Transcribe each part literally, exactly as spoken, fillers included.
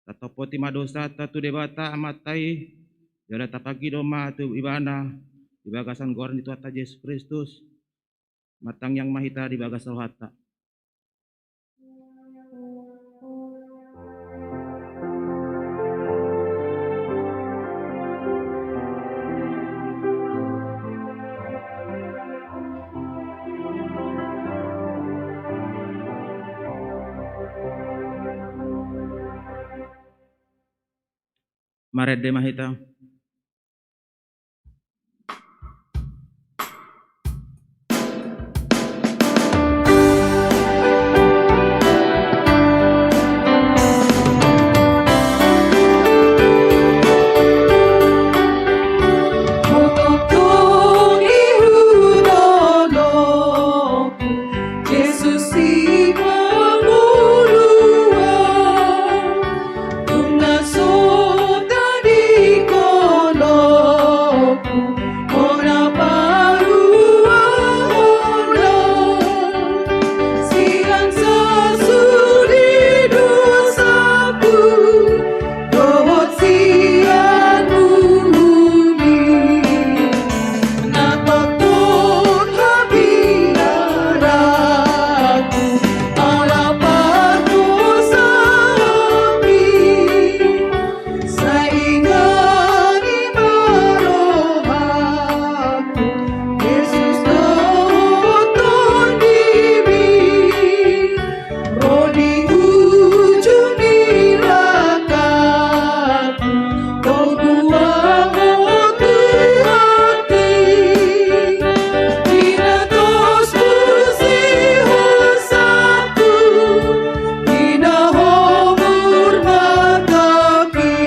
Tatompoti ma dosanta tu Debata Amanta i, jala tapangido ma tu Ibana di bagasan goar ni Tuhanta Jesus Kristus. Martangiang ma hita di bagas rohanta. Marende ma hita. Jesus i pangoluan, tung na so tadingkon dohot hona paruahon na, sian sasudi dosaku dohot sian bumi. Na tongtong habiaranku ala pardosaanmi, sai ingot ma rohangku, Jesus, dohot Tondimi. Ro di ujung ni langkangku, togu ahu Tuhanki, di na tos muse hosangku, di na Ho murmantongki.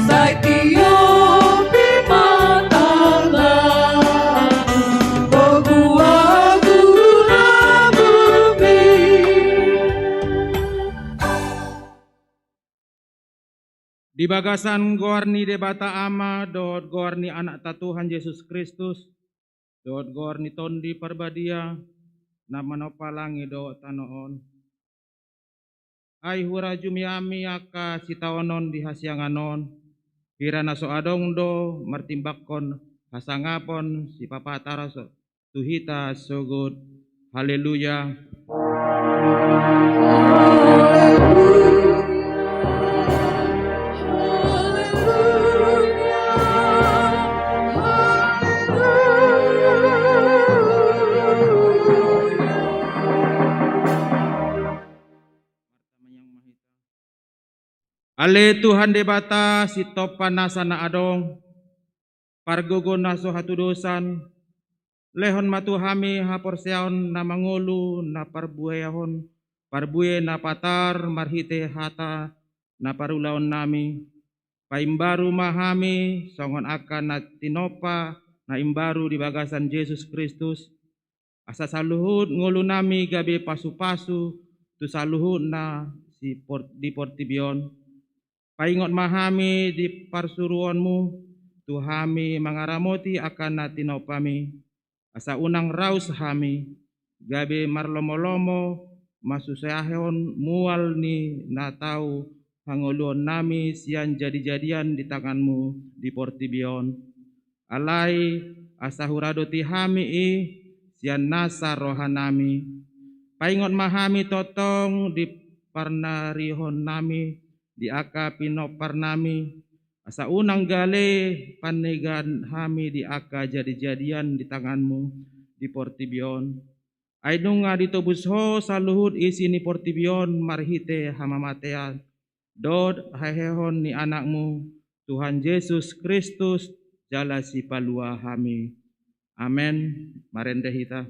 Sai tio pe ma tanganku, togu ahu Tuhanmi. Di bagasan goar ni Debata Ama dohot goar ni Anakta Tuhan Jesus Kristus, dohot goar ni Tondi Parbadia, na manompa langit dohot tano on. Ai hurajumi hami angka sitaonon di hasiangan on, hira na so adong do martimbangkon hasangapon sipapatar so tu hita sogot. Haleluya. Ale Tuhan Debata, sintompa nasa na adong, pargogo na so hatudosan, lehon ma tu hami haporseaon na mangolu na parbuehon parbue na patar marhite hata na parulaonnami. Paimbaru ma hami songon angka na tinompa na imbaru di bagasan Jesus Kristus, asa saluhut ngolunami gabe pasupasu tu saluhutna si por-, di portibi on. Paingot ma hami di parsuruonmu tu hami mangaramoti angka na tinompami, asa unang raus hami, gabe marlomolomo masuseahon mual ni na tau hangoluonnami sian jadijadian di tanganmu di portibi on. Alai asa huradoti hami i sian nasa rohanami. Paingot ma hami tongtong di parnarihonnami di angka pinomparnami, asa unang gale pannegan hami di angka jadijadian di tanganmu di portibi on. Ai nunga ditobus Ho saluhut isi ni portibi on marhite hamamatean dohot hahehon ni Anakmu, Tuhan Jesus Kristus, jala Sipalua hami. Amen. Marende hita.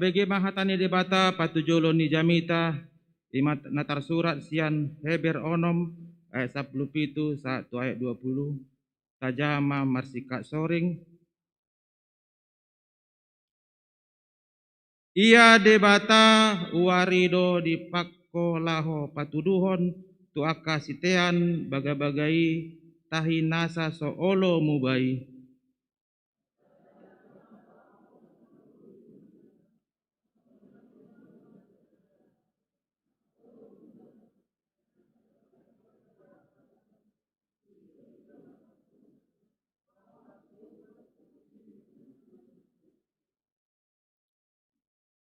Bege ma hata ni Debata patujolo ni jamita, ima na tarsurat sian Heber onom ayat sampulu pitu sahat tu ayat dua pulu. Tajaha ma marsingkat soring. Ia Debata uari do dipangko laho patuduhon tu angka sitean bagabaga i tahi nasa so olo muba i.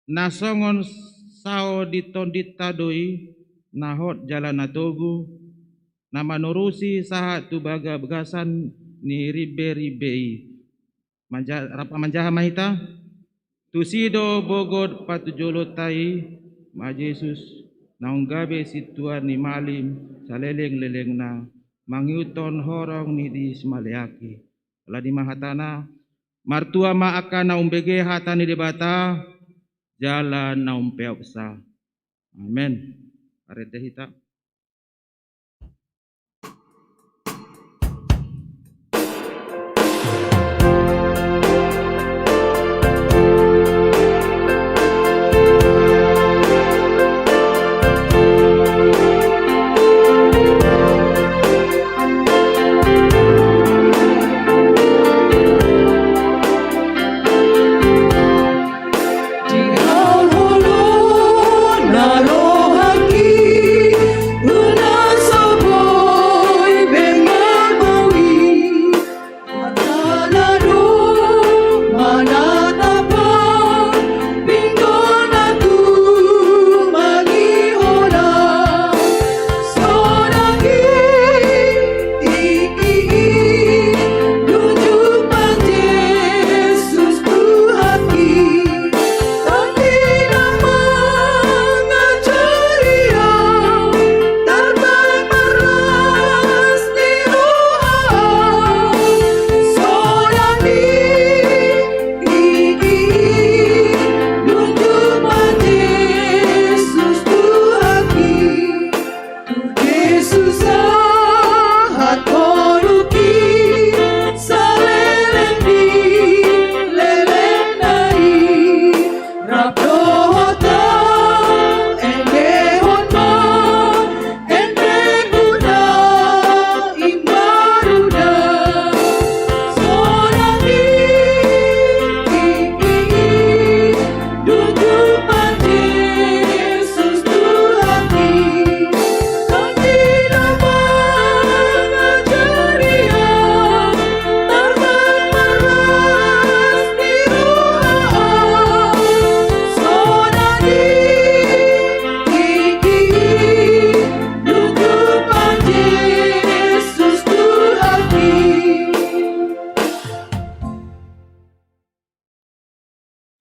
Na songon sao di tondinta do i, na hot jala na togu, na manurusi sahat tu bagasan ni ribeiribe i. Manja-, rap-, manjaha ma hita. Tusi do bogot patujolonta i ma Jesus, naung gabe sintua ni malim salelenglelengna, mangihuthon horong ni disi maleak i. Alani ma hatana, martua ma angka na umbege hata ni Debata, jala na umpeopsa. Amen. Marende hita.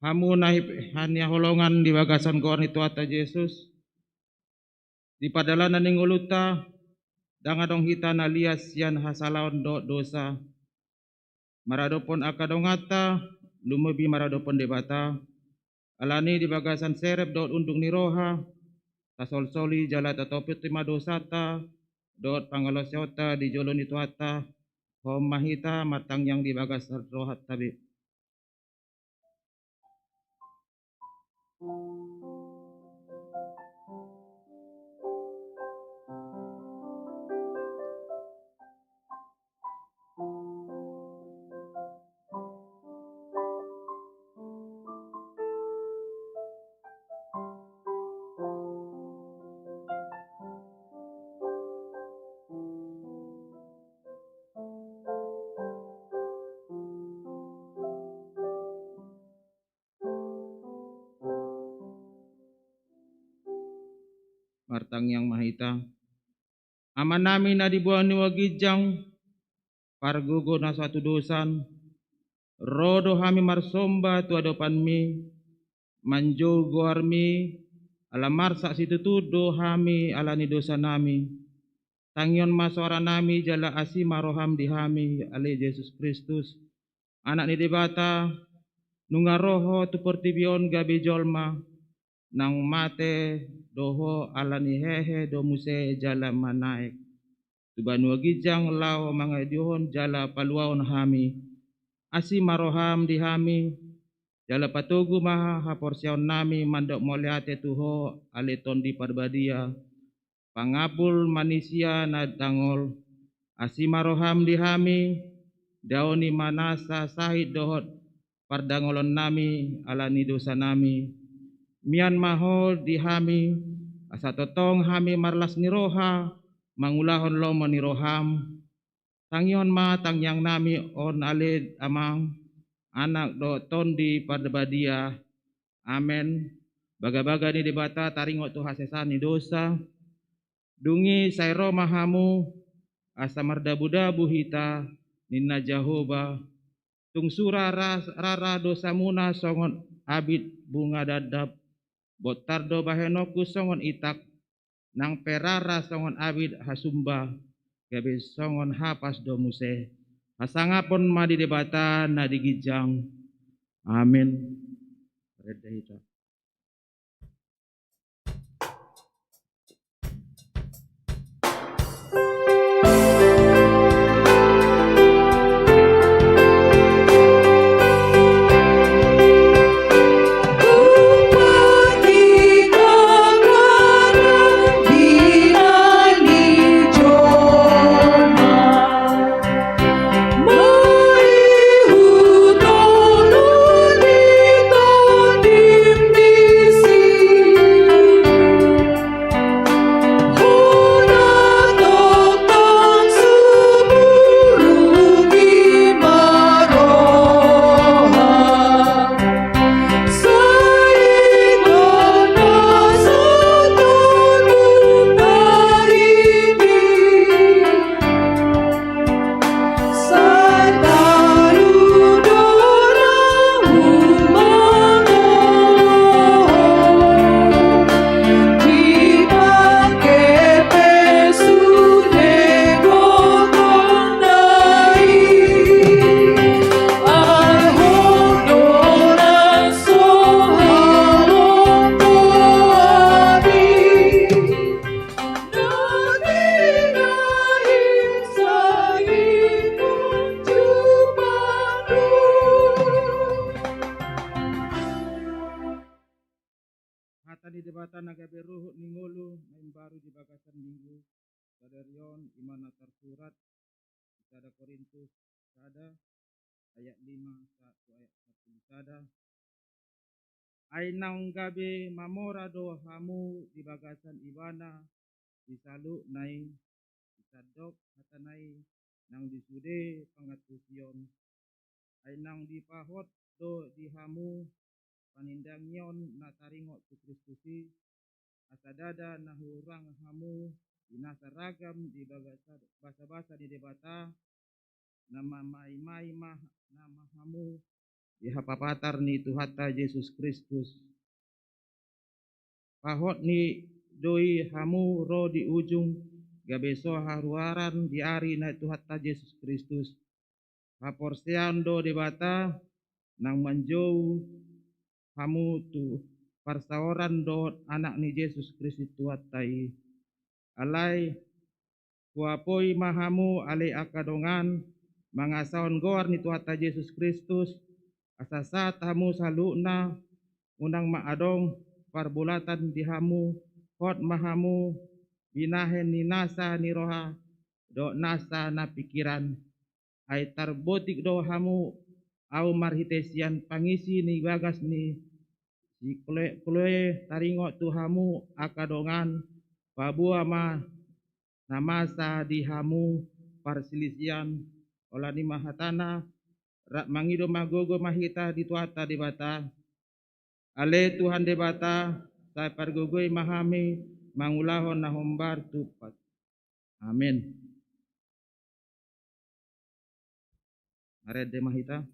Hamu na hip-, haniholongan di bagasan goar ni Tuhanta Jesus, di pardalanan ni ngolunta, ndang adong hita na lias sian hasalaon dohot dosa. Maradophon angka donganta, lumobi maradophon Debata, alani di bagasan serep dohot unduk ni roha, tasolsoli jala tatopoti ma dosanta dohot pangalaosionta di jolo ni Tuhanta, hohom ma hita martangiang di bagasan rohanta be. Martangiang ma hita. Amanami na di banua ginjang, pargogo na so hatudosan, ro do hami marsomba tu adopanmi, manjou goarmi, ala marsak situtu do hami ala ni dosanami. Tangihon ma soaranami jala asi ma roham di hami, ale Jesus Kristus, Anak ni Debata, Nunga ro Ho tu portibi on gabe jolma, nang mate do Ho ala ni hehe do muse jala manaek tu banua ginjang laho mangidohon jala paluahon hami. Asi ma roham di hami, jala patogu ma haporseaonnami mandok mauliate tu Ho, ale Tondi Parbadia, pangapul manisia na dangol. Asi ma roham di hami, daoni ma nasa sahit dohot pardangolonnami ala ni dosanami. Mian ma Ho di hami, asa tongtong hami marlas ni roha mangulahon lomo ni roham. Tangihon ma tangiangnami on ale Amang, Anak dohot Tondi Parbadia. Amen. Bagabaga ni Debata taringot tu hasesaan ni dosa. Dung i sai ro ma hamu, asa mardabudabu hita, ninna Jahowa. Tung sura ras-, rara dosamuna songon abit bunga dandap, bontar do bahenonku songon itak, nang pe rara songon abit hasumba, gabe songon hapas do muse. Hasangapon ma di Debata na di ginjang. Amen. Rende hita. Hata ni Debata na gabe ruhut ni ngolu na imbaru di bagasan Minggu sadari on, i ma na tarsurat di sada Korintus sada ayat lima sahat tu ayat sampulu sada. Ai naung gabe mamora do hamu di bagasan Ibana di saluhutna i, di sandok hatana i nang di sude pangantusion. Ai naung dipahot do di hamu panindangion na taringot tu Kristus i, asa ndada na hurang hamu di nasa ragam di bagasa-, basabasa ni Debata, na mamaimai ma, na ma hamu di hapapatar ni Tuhanta Jesus Kristus. Pahot ni do i hamu ro di ujung, gabe so haruaran di ari na Tuhanta Jesus Kristus. Haporseaon do Debata, nang manjou hamu tu parsaoran dohot Anak ni Jesus Kristus Tuhanta i. Alai, huapoi ma hamu ale angka dongan, mangasahon goar ni Tuhanta Jesus Kristus, asa sahat hamu saluhutna, unang ma adong parbolatan di hamu, hot ma hamu binahen ni nasa ni roha, dohot nasa na pingkiran. Ai tarbotik do hamu ahu marhite sian pangisi ni bagas ni si Kloe, Kloe taringot tu hamu angka dongan, paboa ma na masa di hamu parsilisian, holan i ma hatana, rap mangido ma gogo ma hita di Tuhanta Debata. Ale Tuhan Debata, sai pargogoi ma hami mangulahon na hombar tumpak. Amen. Marende ma hita.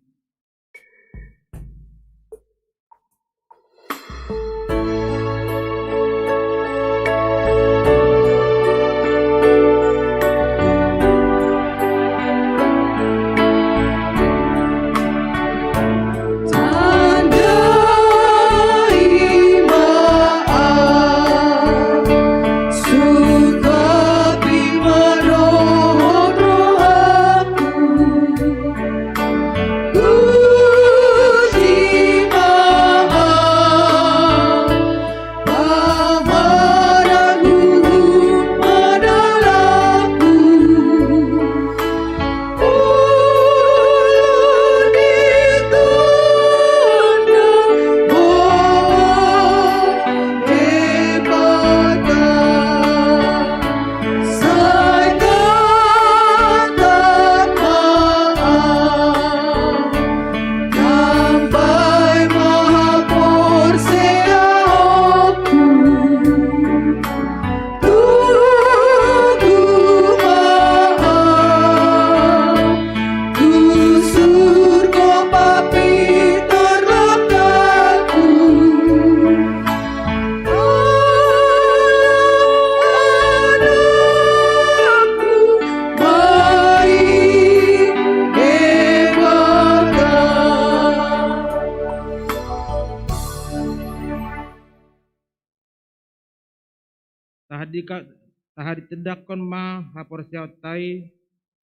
Tahadika-, tahadinganhon ma haporseaonta i,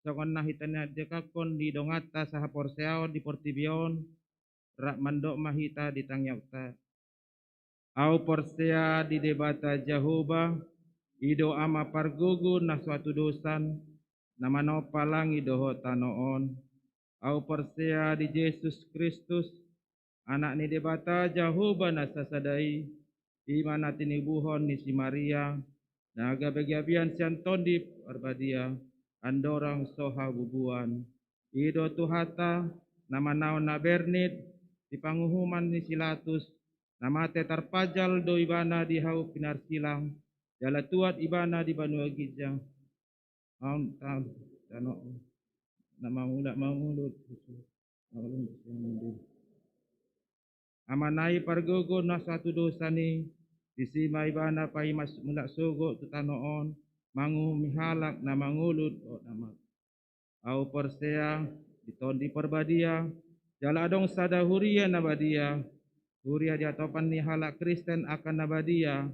songon na hita niandikanhon di donganta sahaporseaon di portibi on, rap mandok ma hita di tangiangta. Ahu porsea di Debata Jahowa, i do Ama pargogo na so hatudosan, na manompa langit dohot tano on. Ahu porsea di Jesus Kristus, Anak ni Debata Jahowa na sasada i, i ma na tinibuhon ni si Maria, na gabegabean sian Tondi Parbadia, andorang so habubuan. I do Tuhanta, na manaon na bernit, di panguhuman ni si Latus, na mate tarpajal do ibana di hau pinarsilang, jala tuat ibana di banua ginjang. Aun tam, tano, na mangula mangulu. Amanami pargogo na so hatudosan i, disi ma ibana paimas mulak sogot tu tano on, manguhumi halak na mangolu dohot na mate. Ahu porsea di Tondi Parbadia, jala adong sada huria na badia, huria di hatopan ni halak Kristen angka na badia,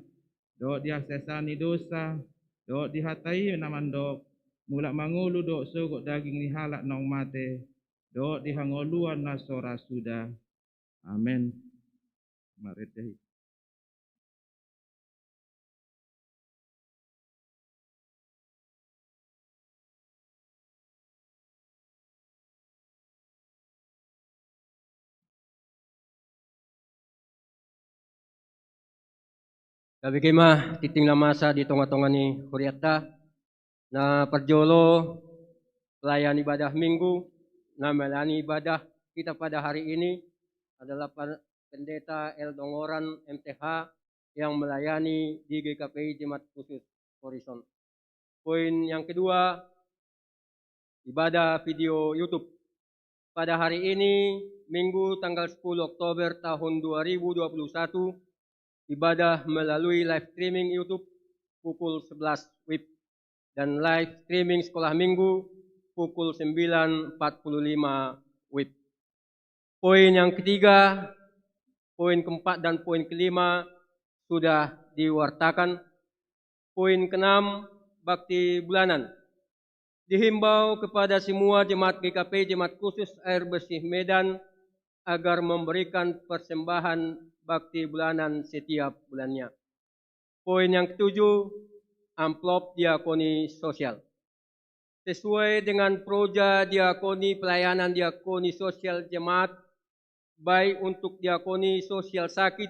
dohot di hasesaan ni dosa, dohot di hata i na mandok, mulak mangolu dohot sogot daging ni halak naung mate, dohot di hangoluan na so ra suda. Amen. Marende hita. Gabe ma tingting na masa di tongatonga ni hurianta. Na parjolo, pelayan ibadah Minggu, na melayani ibadah kita pada hari ini adalah pa-, Pendeta L Dongoran, M T H, yang melayani di G K P I Jemaat Khusus Horizon. Poin yang kedua, ibadah video YouTube. Pada hari ini, Minggu tanggal sepuluh Oktober tahun dua ribu dua puluh satu, ibadah melalui live streaming YouTube pukul sebelas W I B dan live streaming Sekolah Minggu pukul sembilan empat puluh lima W I B. Poin yang ketiga, poin keempat dan poin kelima sudah diwartakan. Poin keenam, bakti bulanan. Dihimbau kepada semua jemaat G K P I Jemaat Khusus Air Bersih Medan agar memberikan persembahan bakti bulanan setiap bulannya. Poin yang ketujuh, amplop diakoni sosial. Sesuai dengan proja diakoni, pelayanan diakoni sosial jemaat, baik untuk diakoni sosial sakit,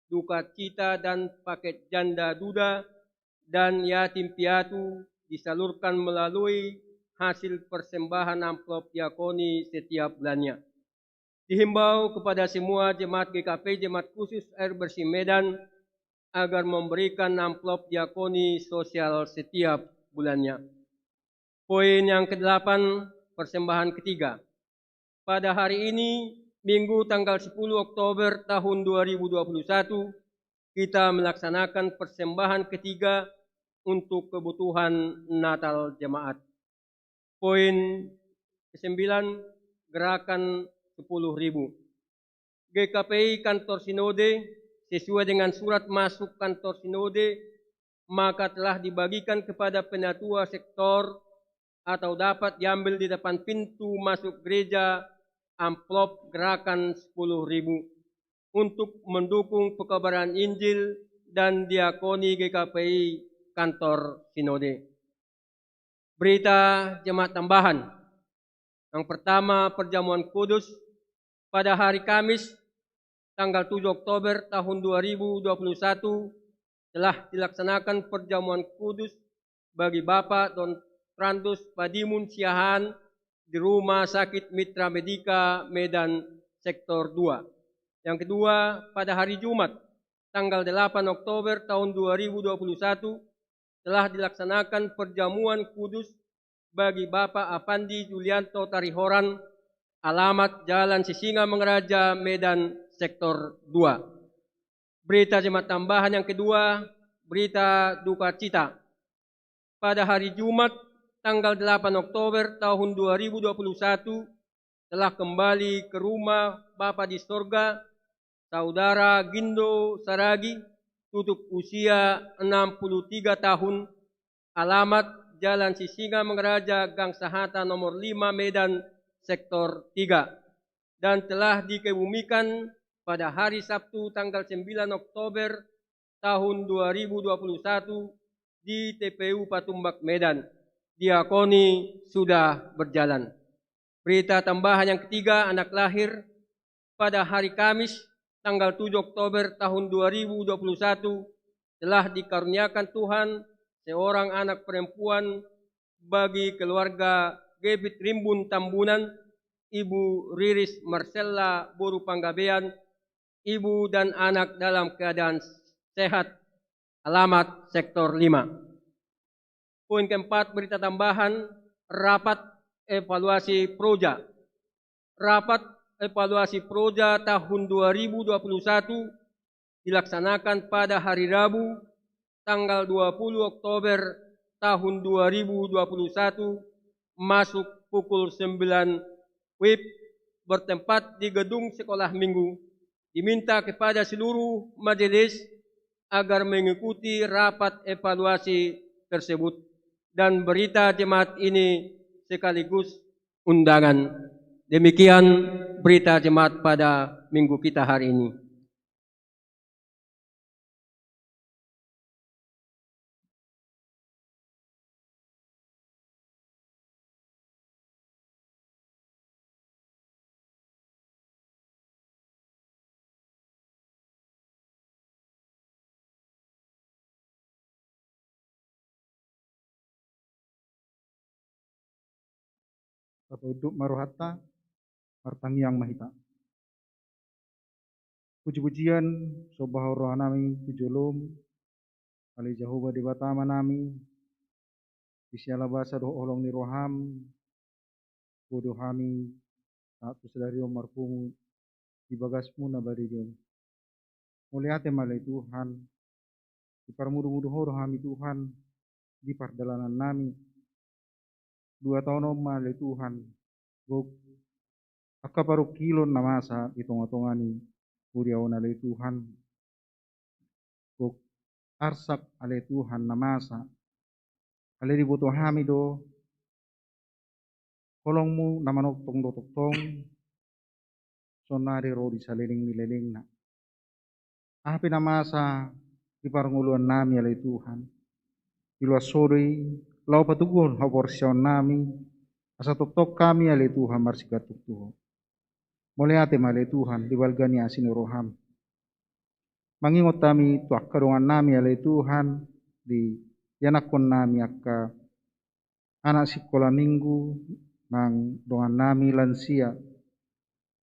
duka cita, dan paket janda duda dan yatim piatu, disalurkan melalui hasil persembahan amplop diakoni setiap bulannya. Dihimbau kepada semua jemaat G K P I Jemaat Khusus Air Bersih Medan agar memberikan amplop diakoni sosial setiap bulannya. Poin yang kedelapan, persembahan ketiga. Pada hari ini, Minggu tanggal sepuluh Oktober tahun dua ribu dua puluh satu, kita melaksanakan persembahan ketiga untuk kebutuhan Natal jemaat. Poin kesembilan, gerakan sepuluh ribu. G K P I Kantor Sinode, sesuai dengan surat masuk Kantor Sinode, maka telah dibagikan kepada penatua sektor atau dapat diambil di depan pintu masuk gereja amplop gerakan sepuluh ribu untuk mendukung pekabaran Injil dan diakoni G K P I Kantor Sinode. Berita jemaat tambahan. Yang pertama, perjamuan kudus. Pada hari Kamis, tanggal tujuh Oktober tahun dua ribu dua puluh satu, telah dilaksanakan perjamuan kudus bagi Bapak Don Trandus Padimun Siahaan di Rumah Sakit Mitra Medica Medan Sektor dua. Yang kedua, pada hari Jumat, tanggal delapan Oktober tahun dua ribu dua puluh satu, telah dilaksanakan perjamuan kudus bagi Bapak Apandi Julianto Tarihoran, alamat Jalan Sisingamangaraja, Medan, Sektor dua. Berita jemaat tambahan yang kedua, berita duka cita. Pada hari Jumat, tanggal delapan Oktober tahun dua ribu dua puluh satu, telah kembali ke rumah Bapa di sorga, Saudara Gindo Saragi, tutup usia enam puluh tiga tahun, alamat Jalan Sisingamangaraja, Gang Sahata nomor lima, Medan, Sektor tiga, dan telah dikebumikan pada hari Sabtu tanggal sembilan Oktober tahun dua ribu dua puluh satu di T P U Patumbak, Medan. Diakoni sudah berjalan. Berita tambahan yang ketiga, anak lahir pada hari Kamis, tanggal tujuh Oktober tahun dua ribu dua puluh satu, telah dikaruniakan Tuhan seorang anak perempuan bagi keluarga Gebit Rimbun Tambunan, Ibu Riris Marcella boru Panggabean, ibu dan anak dalam keadaan sehat. Alamat Sektor lima. Poin keempat, berita tambahan, rapat evaluasi proja. Rapat evaluasi proja tahun dua ribu dua puluh satu dilaksanakan pada hari Rabu, tanggal dua puluh Oktober tahun dua ribu dua puluh satu, masuk pukul sembilan WIB, bertempat di Gedung Sekolah Minggu. Diminta kepada seluruh majelis agar mengikuti rapat evaluasi tersebut, dan berita jemaat ini sekaligus undangan. Demikian berita jemaat pada minggu kita hari ini. Tapaunduk ma rohanta, martangiang ma hita. Pujipujian, somba roha nami tu jolom, ale Jahowa Debata Amanami, di siala basa dohot holong ni roham, boi do hami sahat tu sadari on marpungu di bagasmu na badia on. Mauliate ma ale Tuhan, diparmudumudu Ho do hami Tuhan, di pardalanan nami. Dua taon on ma ale Tuhan, gok angka parungkilon na masa di tongatonga ni huria on ale Tuhan. Gok arsak ale Tuhan na masa. Ale diboto hami do holongmu na manongtong do tongtong, sonari ro di saleleng ni lelengna. Aha pe na masa di parngoluan nami ale Tuhan, diloas Ho do i, laho patoguhon haporseaon nami, asa tongtong hami ale Tuhan marsigantung tu Ho. Mauliate ma ale Tuhan, di balga ni asi ni roham. Mangingot hami tu angka dongan nami ale Tuhan, di ianakhon nami angka anak sikola minggu, nang dongan nami lansia,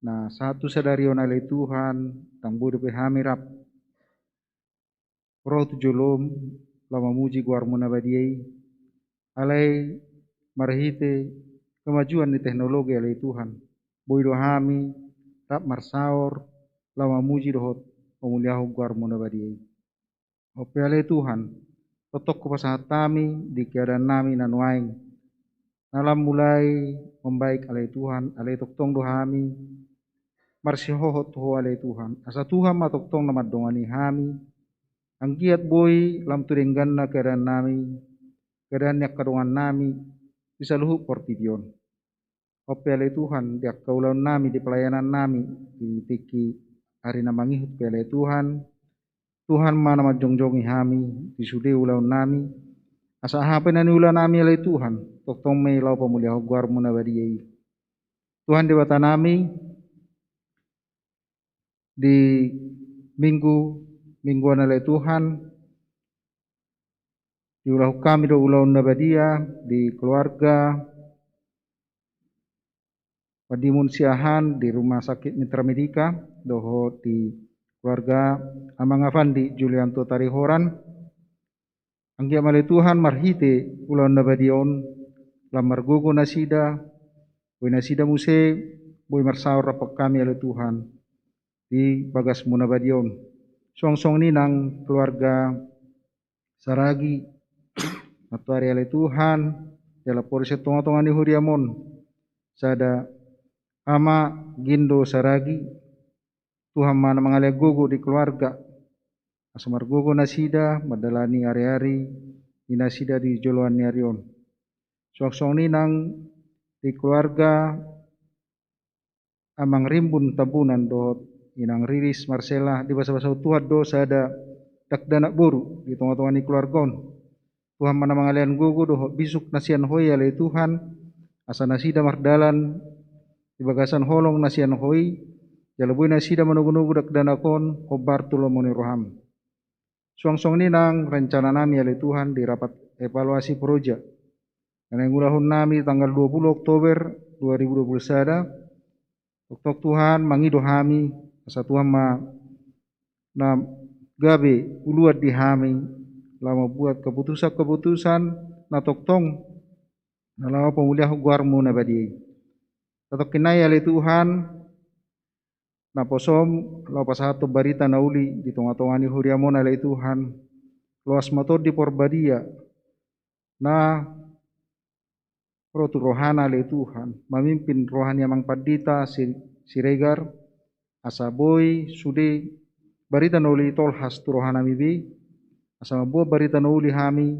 na sahat tu sadari on ale Tuhan, ndang boi dope hami rap ro tu jolom, laho mamuji goarmu na badia i, alai marhite kemajuan ni teknologi ale Tuhan, boi do hami rap marsaor, laho mamuji dohot mamuliahon goarmu na badia i. On pe ale Tuhan, tongtong hupasahat hami di keadaan nami na nuaeng. Na lam mulai membaik ale Tuhan, alai tongtong do hami marsihohot tu Ho ale Tuhan. Asa Tuhan ma tongtong na mandongani hami. Anggiat boi lam tu dengganna keadaan nami, keadaan ni angka dongan nami, di saluhut portibi on. On pe ale Tuhan, di angka ulaon nami, di pelayanan nami, di tingki ari na mangihut pe ale Tuhan, Tuhan ma na manjongjongi hami di sude ulaon nami, asa aha pe na niula nami ale Tuhan, tongtong ma i laho pamuliahon goarmu na badia i. Tuhan Debata nami, di minggu, minggu on ale Tuhan, diulahon hami do ulaon na badia di keluarga Pandimun Siahaan di Rumah Sakit Mitra Medika, dohot di keluarga Amang Avandi Julianto Tarihoran. Anggiat ma ale Tuhan marhite ulaon na badia on, lam margogo nasida, boi nasida muse, boi marsaor rap hami ale Tuhan, di bagasmu na badia on. Suang songon i nang keluarga Saragi, na tuari ale Tuhan, jala poris sian tongatonga ni huriam on, sada Ama Gindo Saragi, Tuhan ma na mangalean gogo di keluarga. asa margogo nasida mandalani ari-ari ni nasida di joloan ni ari on. Suang songon i nang di keluarga Amang Rimbun Tambunan dohot Inang Riris Marcella, dibasabasahon Tuhan do sada dakdanak boru di tongatonga ni keluarga on. Tuhan ma na mangalean gogo dohot bisuk na sian Ho i ale Tuhan, asa nasida mardalan di bagasan holong na sian Ho i, jala boi nasida manogunogu dakdanak on hombar tu lomo ni roham. Suang songon i nang rencana nami ale Tuhan di rapat evaluasi proja na naeng ulahon nami tanggal dua puluh Oktober dua ribu dua puluh sada. Tongtong Tuhan mangido hami, asa Tuhan ma na gabe uluan di hami laho mambuat keputusan-keputusan na tongtong na laho pamuliahon goarmu na badia i. Satongkin nai ale Tuhan, naposom laho pasahathon barita na uli di tongatonga ni huriam on ale Tuhan. Loas ma Tondi Porbadia na ro tu rohana ale Tuhan, mamimpin roha ni Amang Pandita Si-, Siregar, asa boi sude barita na uli tolhas tu rohanami be, asa mamboan barita na uli hami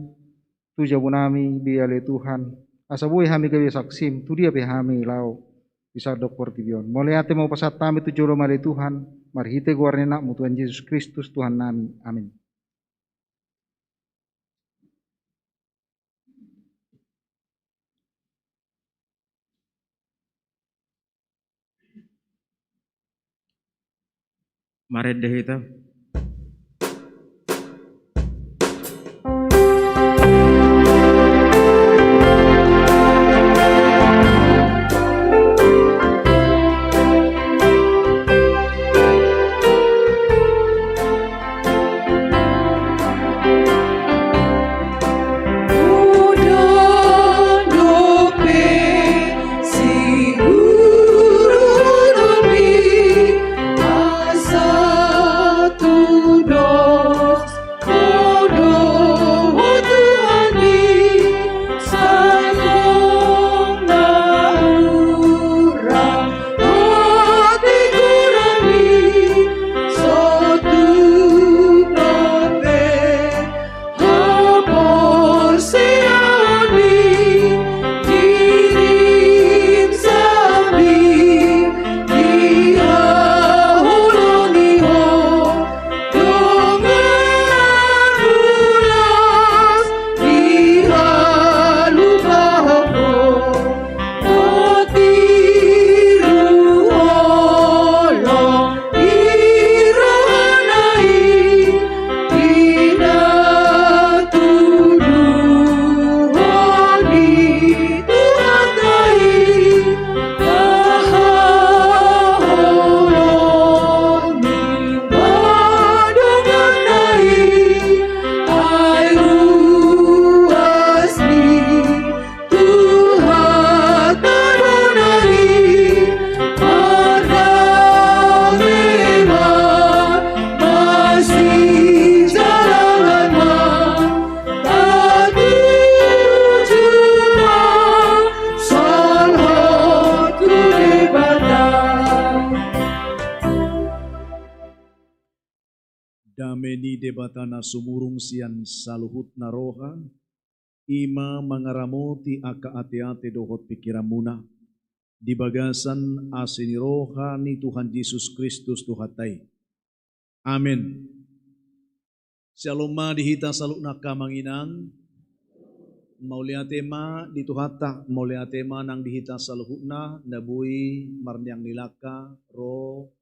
tu jabunami be ale Tuhan, asa boi hami gabe saksim tu dia pe hami laho di sandok portibi on. Mauliate ma hupasahat hami tu jolom ale Tuhan, marhite goar ni Anakmu Tuhan Jesus Kristus Tuhannami. Amin. Marende hita. Dame ni Debata na sumurung sian saluhutna roha, i ma mangaramoti angka ateate dohot pingkiranmuna, di bagasan asi ni roha ni Tuhan Jesus Kristus Tuhanta i. Amen. Syalom ma di hita saluhutna angka amang inang. Mauliate ma di Tuhanta, mauliate ma nang di hita saluhutna na boi marneang ni langka ro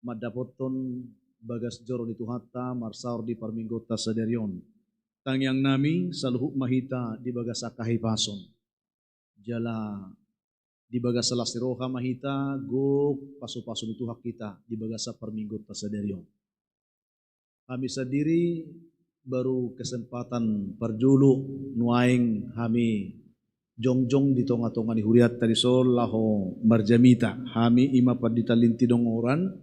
mandapothon bagas joro ni Tuhanta marsaor di parmingguonta sadari on. Tangiang nami, saluhut ma hita di bagas angka hipason. Jala di bagas las ni roha ma hita gok pasupasu ni Tuhan hita di bagasan parmingguonta sadari on. Hami sandiri baru kesempatan parjolo nuaeng hami jongjong di tongatonga ni hurianta dison laho marjamita. Hami i ma Pandita Linti Dongoran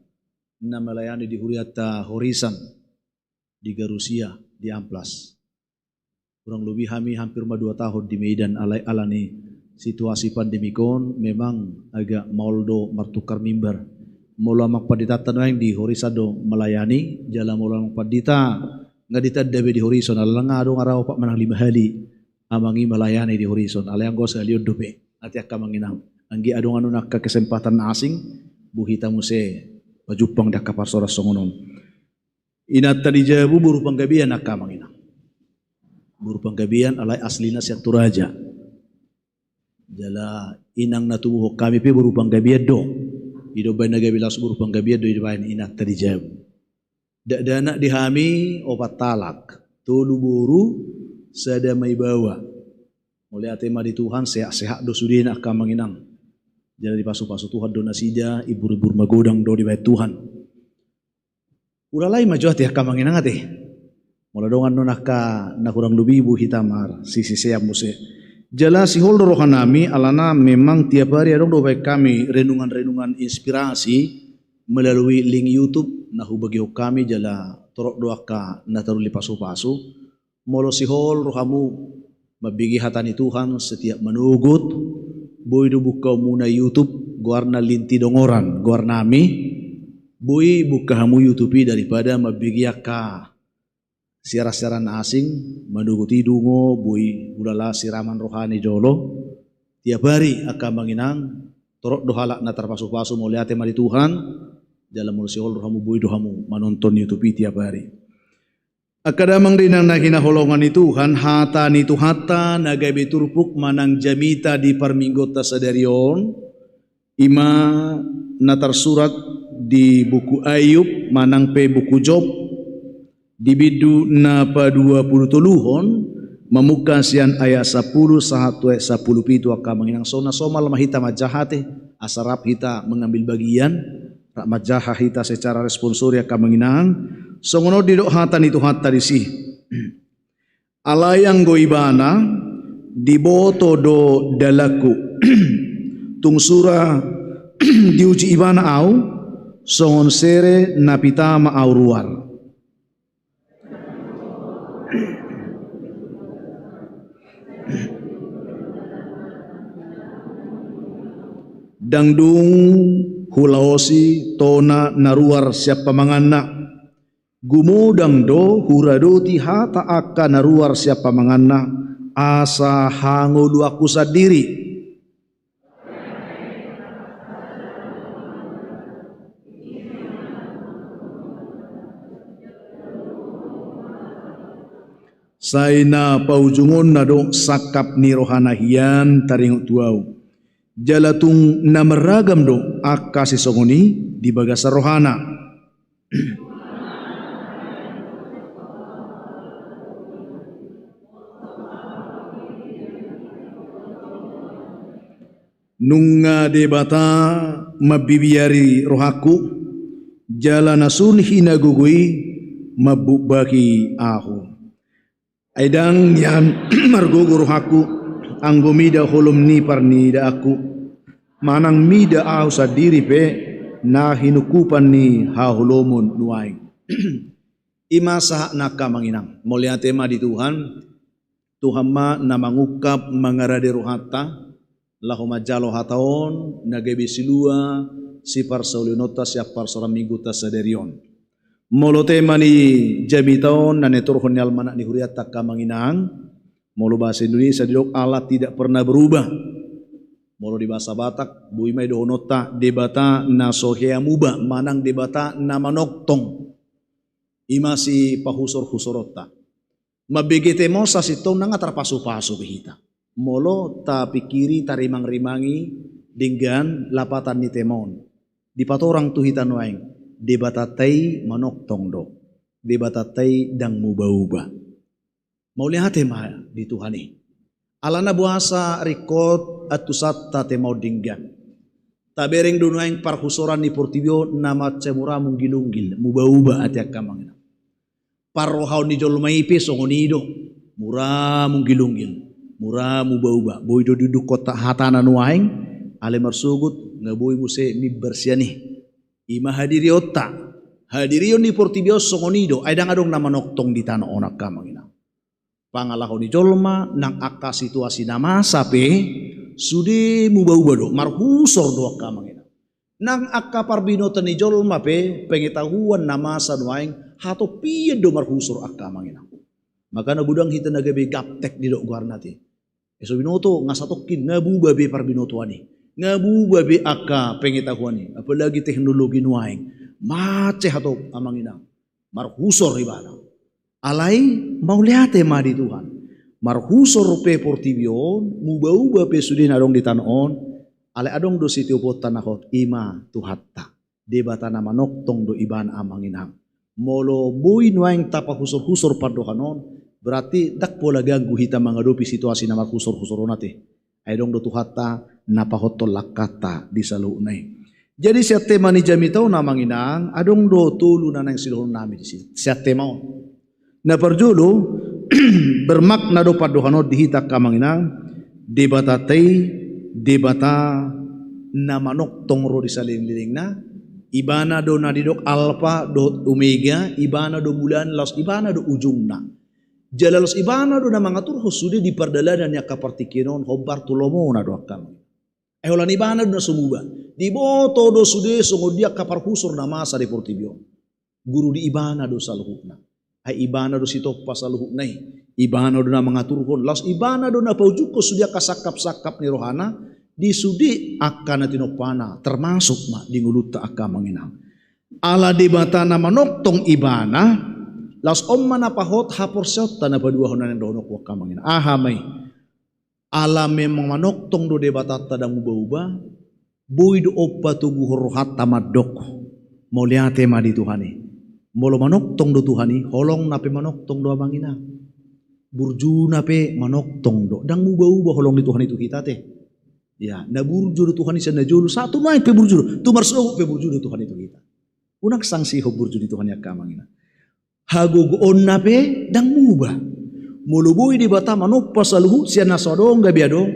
na melayani di hurianta Horisan di Garusia, di Amplas. Kurang lobi hami hampir ma dua tahun di Medan, alai alani situasi pandemik on memang agak maol do martukar mimbar. Molo amang pandita nuaeng di Horizon do melayani, jala molo amang pandita nga ditanda be di Horizon, ala nga adong ra opat manang lima hali amang i melayani di Horizon, alai anggo sahali on dope. Ate angka amang inang, anggiat adong annon angka kesempatan na asing, boi hita muse pajumpang di angka parsaoran songon on. Inanta di jabu boru Panggabean angka amang inang. Boru Panggabean alai aslina sian Toraja. Jala inang na tubuhon hami pe boru Panggabean do. I do umbahen na gabe laos boru Panggabean do dibaen inanta di jabu. Dakdanak di hami opat halak, tolu boru, sada ma i baoa. Mauliate ma di Tuhan, sehat-sehat do sudena angka amang inang. Jala dipasupasu Tuhan do nasida, ibur-ibur magodang do dibaen Tuhan. Ulaon ma jo ate angka amang inang ate. Molo adong annon angka na hurang lobi boi hita marsisean muse. Jala sihol do rohanami alana memang tiap hari adong do baen hami renungan-renungan inspirasi melalui link YouTube na hubagihon hami jala torop do angka na taruli pasupasu. Molo sihol rohamu mambege hata ni Tuhan setiap manogot, boi do bukaonmuna YouTube goarna Linti Dongoran goarnami. Boi buka hamu YouTube i daripada mambege angka siaran-siaran na asing, manogot i dungo boi hulala siraman roha ni jolo. Tiap hari angka amang inang, torop do halak na tarpasupasu, mauliate ma di Tuhan. Jala molo sihol rohamu boi do hamu manonton YouTube i tiap hari. Angka damang dainang na hinaholongan ni Tuhan, hata ni Tuhanta na gabe turpuk manang jamita di parmingguonta sadari on, i ma na tarsurat di buku Ayub manang pe buku Job, di bindu na paduapulutoluhon, mamungka sian ayat sampulu sahat tu ayat sampulupitu angka amang inang. Songon na somal ma hita manjaha ate, asa rap hita mengambil bagian, rap manjaha hita secara responsori angka amang inang. Songon on didok hata ni Tuhanta disi. Alai anggo ibana, diboto do dalanku. Tung sura diuji ibana ahu, songon sere na pitama ahu ruar. Ndang dung hulaosi tona na ruar sian pamanganna. Gumodang do huradoti hata angka na ruar sian pamanganna, asa hangoluanku sandiri. Sai na paujungonna do sangkap ni rohana hian taringot tu ahu. Jala tung na marragam do angka sisongon i di bagasan rohana. Nunga Debata mambibiari rohangku, jala na sun hinagogo i mambumbaki ahu. Ai ndang nian margogo rohangku, anggo mida holom ni parnidaanku, manang mida ahu sandiri pe na hinungkupan ni haholomon nuaeng. I ma sahat na angka amang inang. Mauliate ma di Tuhan. Tuhan ma na mangungkap mangarade rohanta, laho manjalo hata on, na gabe silua siparsauliononta sian parsaoran minggunta sadari on. Molo tema ni jamita on na niaturhon ni almanak ni hurianta angka amang inang, molo bahasa Indonesia didok Allah tidak pernah berubah. Molo di bahasa Batak, boi ma i dohononta Debata na so hea muba, manang Debata na manongtong. I ma sipahusor-husoronta. Mambege tema on sasintongna nga tarpasupasu be hita. Molo tapingkiri, tarimang-rimangi denggan lapatan ni tema on. Dipatorang tu hita nuaeng, Debatanta i manongtong do. Debatanta i ndang muba-uba. Mauliate ma di Tuhan i. Alana boasa ringkot antusanta tema on denggan. Tabereng do nuaeng parhusoran ni portibi on na mansai mura munggil-unggil, muba-uba ate angka amang inang. Parrohaon ni jolma i pe songon i do, mura munggil-unggil, mura muba-uba. Boi do diduk hata, hatana nuaeng, alai marsogot nga boi muse mimbar sian i. I ma hadirionta. Hadirion ni portibi on songon i do, ai ndang adong na manongtong di tano on angka amang inang. Pangalaho ni jolma nang angka situasi na masa pe sude muba-uba do, marhusor do angka amang inang. Nang angka parbinotoan ni jolma pe, pengetahuan na masa nuaeng, hatopian do marhusor angka amang inang. Makana godang hita na gabe gaptek didok goarna te. Eso binoto, nga satongkin, nga buba be parbinotoan i. Nga buba be angka pengetahuan i. Apalagi teknologi nuaeng. Mansai hatop amang inang. Marhusor ibana. Alai mauliate ma di Tuhan. Marhusor pe portibi on, muba-uba pe sude na adong di tano on, alai adong do sitioponta na hot, i ma Tuhanta. Debata na manongtong do ibana amang inang. Molo boi nuaeng tapahusor-husor pandohan on, berarti ndang pola ganggu hita mangadopi situasi na marhusor-husor on ate. Ai adong do Tuhanta na pahothon langkanta di saluhutna i. Jadi sian tema ni jamita on amang inang, adong do tolu na naeng sidohonon nami disi. Sian tema on. Na parjolo, bermakna do pandohan on di hita angka amang inang, Debatanta i, Debata na manongtong ro di salelenglelengna, ibana do na didok Alpa dohot Omega, ibana do mulana laos ibana do ujungna. Jala laos ibana do na mangaturhon sude di pardalanan ni angka partingkian on, hombar tu lomona do angka amang. Ai holan ibana do na so muba. Diboto do sude songon dia angka parhusor na masa di portibi on. Guru ni ibana do saluhutna. Ai ibana do sitompa saluhutna i. Ibana do na mangaturhon. Laos ibana do na paujungkon sude angka sangkap-sangkap ni rohana di sude angka na tinompana, termasuk ma di ngolunta angka amang inang. Ala Debata na manongtong ibana, laos on ma na pahot haporseaonta na paduahon na naeng dohononku angka amang inang. Aha ma i? Ala memang manongtong do Debatanta ndang muba-uba, boi do on patoguhon rohanta mandok, mauliate ma di Tuhan i. Molo manongtong do Tuhan i, holongna pe manongtong do amang inang. Burjuna pe manongtong do, ndang muba-uba holong ni Tuhan i tu hita ate. Ya, na burju do Tuhan i sian na jolo, sahat tu nuaeng pe burju do, tu marsogot pe burju do Tuhan i tu hita. Unang sangsihon burju ni Tuhan i angka amang inang. Hagogoonna pe ndang muba. Molo boi Debata manompa saluhut sian na so adong gabe adong,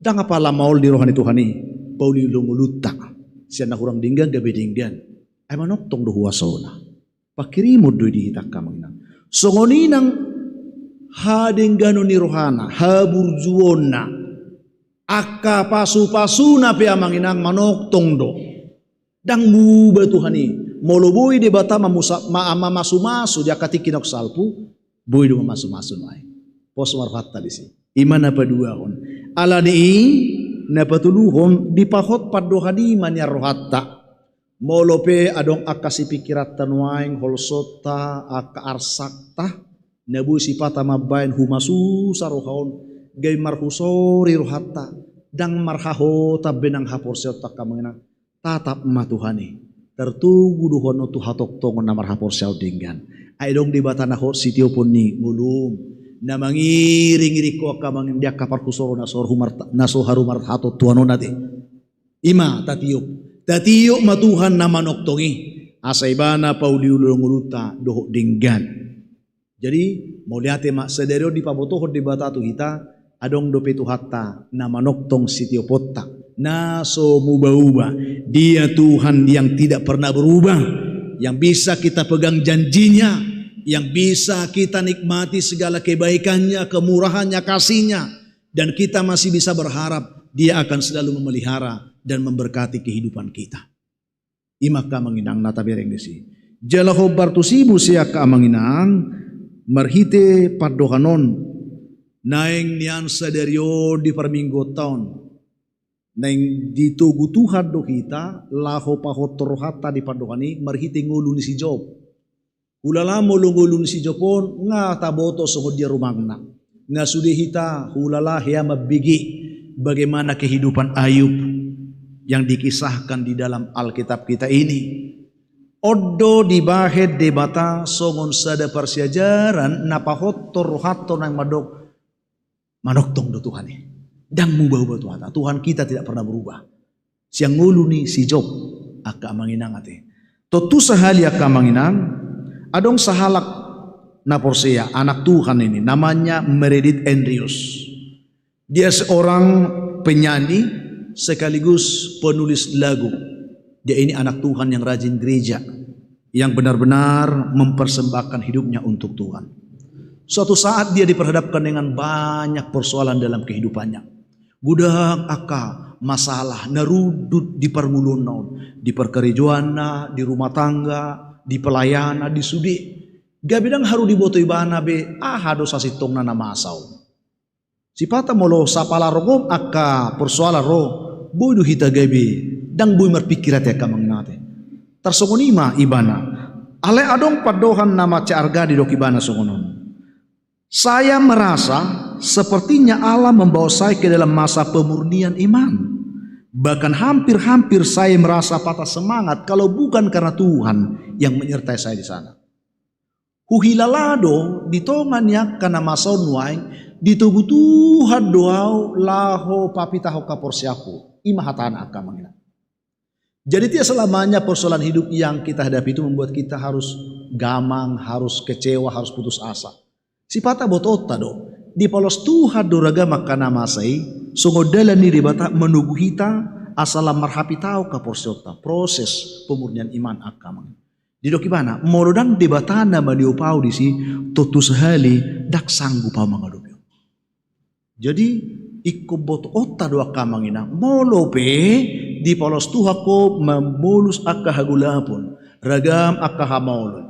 ndang apala maol di roha ni Tuhan i pauliulion ngolunta sian na hurang denggan gabe denggan. Ai manongtong do huasona. Pangkirimon do i di hita angka amang inang. Songon i nang hadengganon ni rohana, haburjuonna, angka pasupasuna pe amang inang manongtong do. Ndang muba Tuhan i. Molo boi Debata mamusa-, ma-, mamasumasu di angka tingki naung salpu, boi do mamasumasu nuaeng. Pos ma rohanta disi. I ma na paduahon. Alani i na patoluhon dipahot pandohan i ma nian rohanta. Molo pe adong angka sipingkiranta nuaeng, holsonta, angka arsakta, na boi sipata mambaen humasusa roha on, gabe marhusori rohanta, ndang marhahotan be nang haporseaonta angka amang inang. Tatap ma Tuhan i. Tartogu do huanon tu hatongtongon na marhaporseaon denggan. Ai adong Debata na hot sitiopon ni ngolum, na mangiringiring ho angka amang inang di angka parhusoron na so haru mar-, na so haru marhatontuanon ate. I ma tatiop. Tatiop ma Tuhan na manongtong i. Asa ibana pauliulion ngolunta dohot denggan. Jadi, mauliate ma sadari on dipabotohon Debata tu hita, adong dope Tuhanta na manongtong sitioponta, na so muba-uba. Dia Tuhan yang tidak pernah berubah, yang bisa kita pegang janjinya, yang bisa kita nikmati segala kebaikannya, kemurahannya, kasihnya, dan kita masih bisa berharap Dia akan selalu memelihara dan memberkati kehidupan kita. I ma angka amang inang na tabereng disi. Jala hombar tusi muse angka amang inang, marhite pandohan on naeng nian sadari on di parmingguonta on, naeng ditogu Tuhan do hita laho pahothon rohanta di pandohan i marhite ngolu ni si Job. Hulala molo ngolu ni si Job on nga taboto songon dia rumangna. Nga sude hita hulala hea mambege bagaimana kehidupan Ayub yang dikisahkan di dalam Alkitab kita ini. On do dibahen Debata songon sada parsiajaran na pahothon rohanta naeng mandok, manongtong do Tuhan i. Ndang muba-uba Tuhanta. Tuhan kita tidak pernah berubah. Sian ngolu ni si Job, angka amang inang ate. Tontu sahali angka amang inang, adong sahalak na porsea, anak Tuhan ini, namanya Meredith Andrews. Dia seorang penyanyi sekaligus penulis lagu. Dia ini anak Tuhan yang rajin gereja, yang benar-benar mempersembahkan hidupnya untuk Tuhan. Suatu saat dia diperhadapkan dengan banyak persoalan dalam kehidupannya. Godang angka masalah na rundut di parngoluonna on, di parkarejoanna, di rumah tangga, di pelayanan, di sude. Gabe ndang haru diboto ibana be aha do sasintongna na masa on. Sipata molo sapala rongom angka persoalan ro, boi do hita gabe ndang boi marpikir ate angka amang inang ate. Tarsongon i ma ibana. Alai adong pandohan na mansai arga didok ibana songon on. Saya merasa sepertinya Allah membawa saya ke dalam masa pemurnian iman. Bahkan hampir-hampir saya merasa patah semangat kalau bukan karena Tuhan yang menyertai saya di sana. Huhilala do di tonga ni angka na masa on nuaeng, ditogu Tuhan do ahu laho papitahon haporseaonku. I ma hatana angka amang inang. Jadi tidak selamanya persoalan hidup yang kita hadapi itu membuat kita harus gamang, harus kecewa, harus putus asa. Sipata botoonta do, dipalos Tuhan do ragam angka na masa i songon dalan ni Debata manogu hita asa lam marhapitahon haporseaonta, proses pemurnian iman angka amang. Didok ibana, molo ndang Debata na maniopa ahu disi, tontu sahali ndang sanggup ahu mangadopi on. Jadi ingkon botoonta do angka amang inang, molo pe dipalos Tuhan ho mamolus angka hagolapon, ragam angka hamaolon,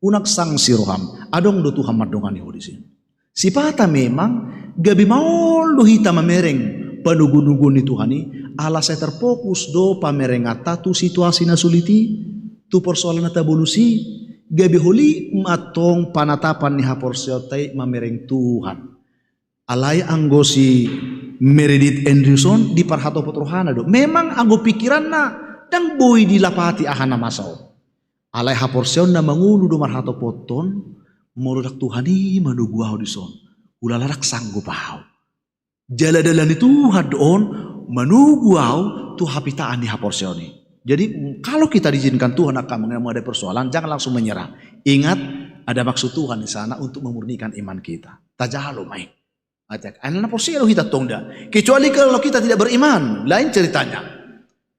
unang sangsi roham, adong do Tuhan mandongani ho disi. Sipata memang gabe maol do hita mamereng panogunoguon ni Tuhan i, ala sai terfokus do pamerenganta tu situasi na sulit i, tu persoalan na tabolus i. Gabe holi ma antong panatapan ni haporseaonta i mamereng Tuhan. Alai anggo si Meredith Andrews on diparhatopot rohana do. Memang anggo pikiranna ndang boi dilapati aha na masa on. Alai haporseaonna mangolu do marhatopothon, molo ndang Tuhan i manogu ahu dison, hulala ndang sanggup ahu. Jala dalan ni Tuhan do on manogu ahu tu hapitaan ni haporseaon i. Jadi kalau kita diizinkan Tuhan angka amang inang menghadapi persoalan, jangan langsung menyerah. Ingat, ada maksud Tuhan di sana untuk memurnikan iman kita. Tajalo ma i. Ate angka, ai na porsea do hita antong da. Kecuali kalau kita tidak beriman, lain ceritanya.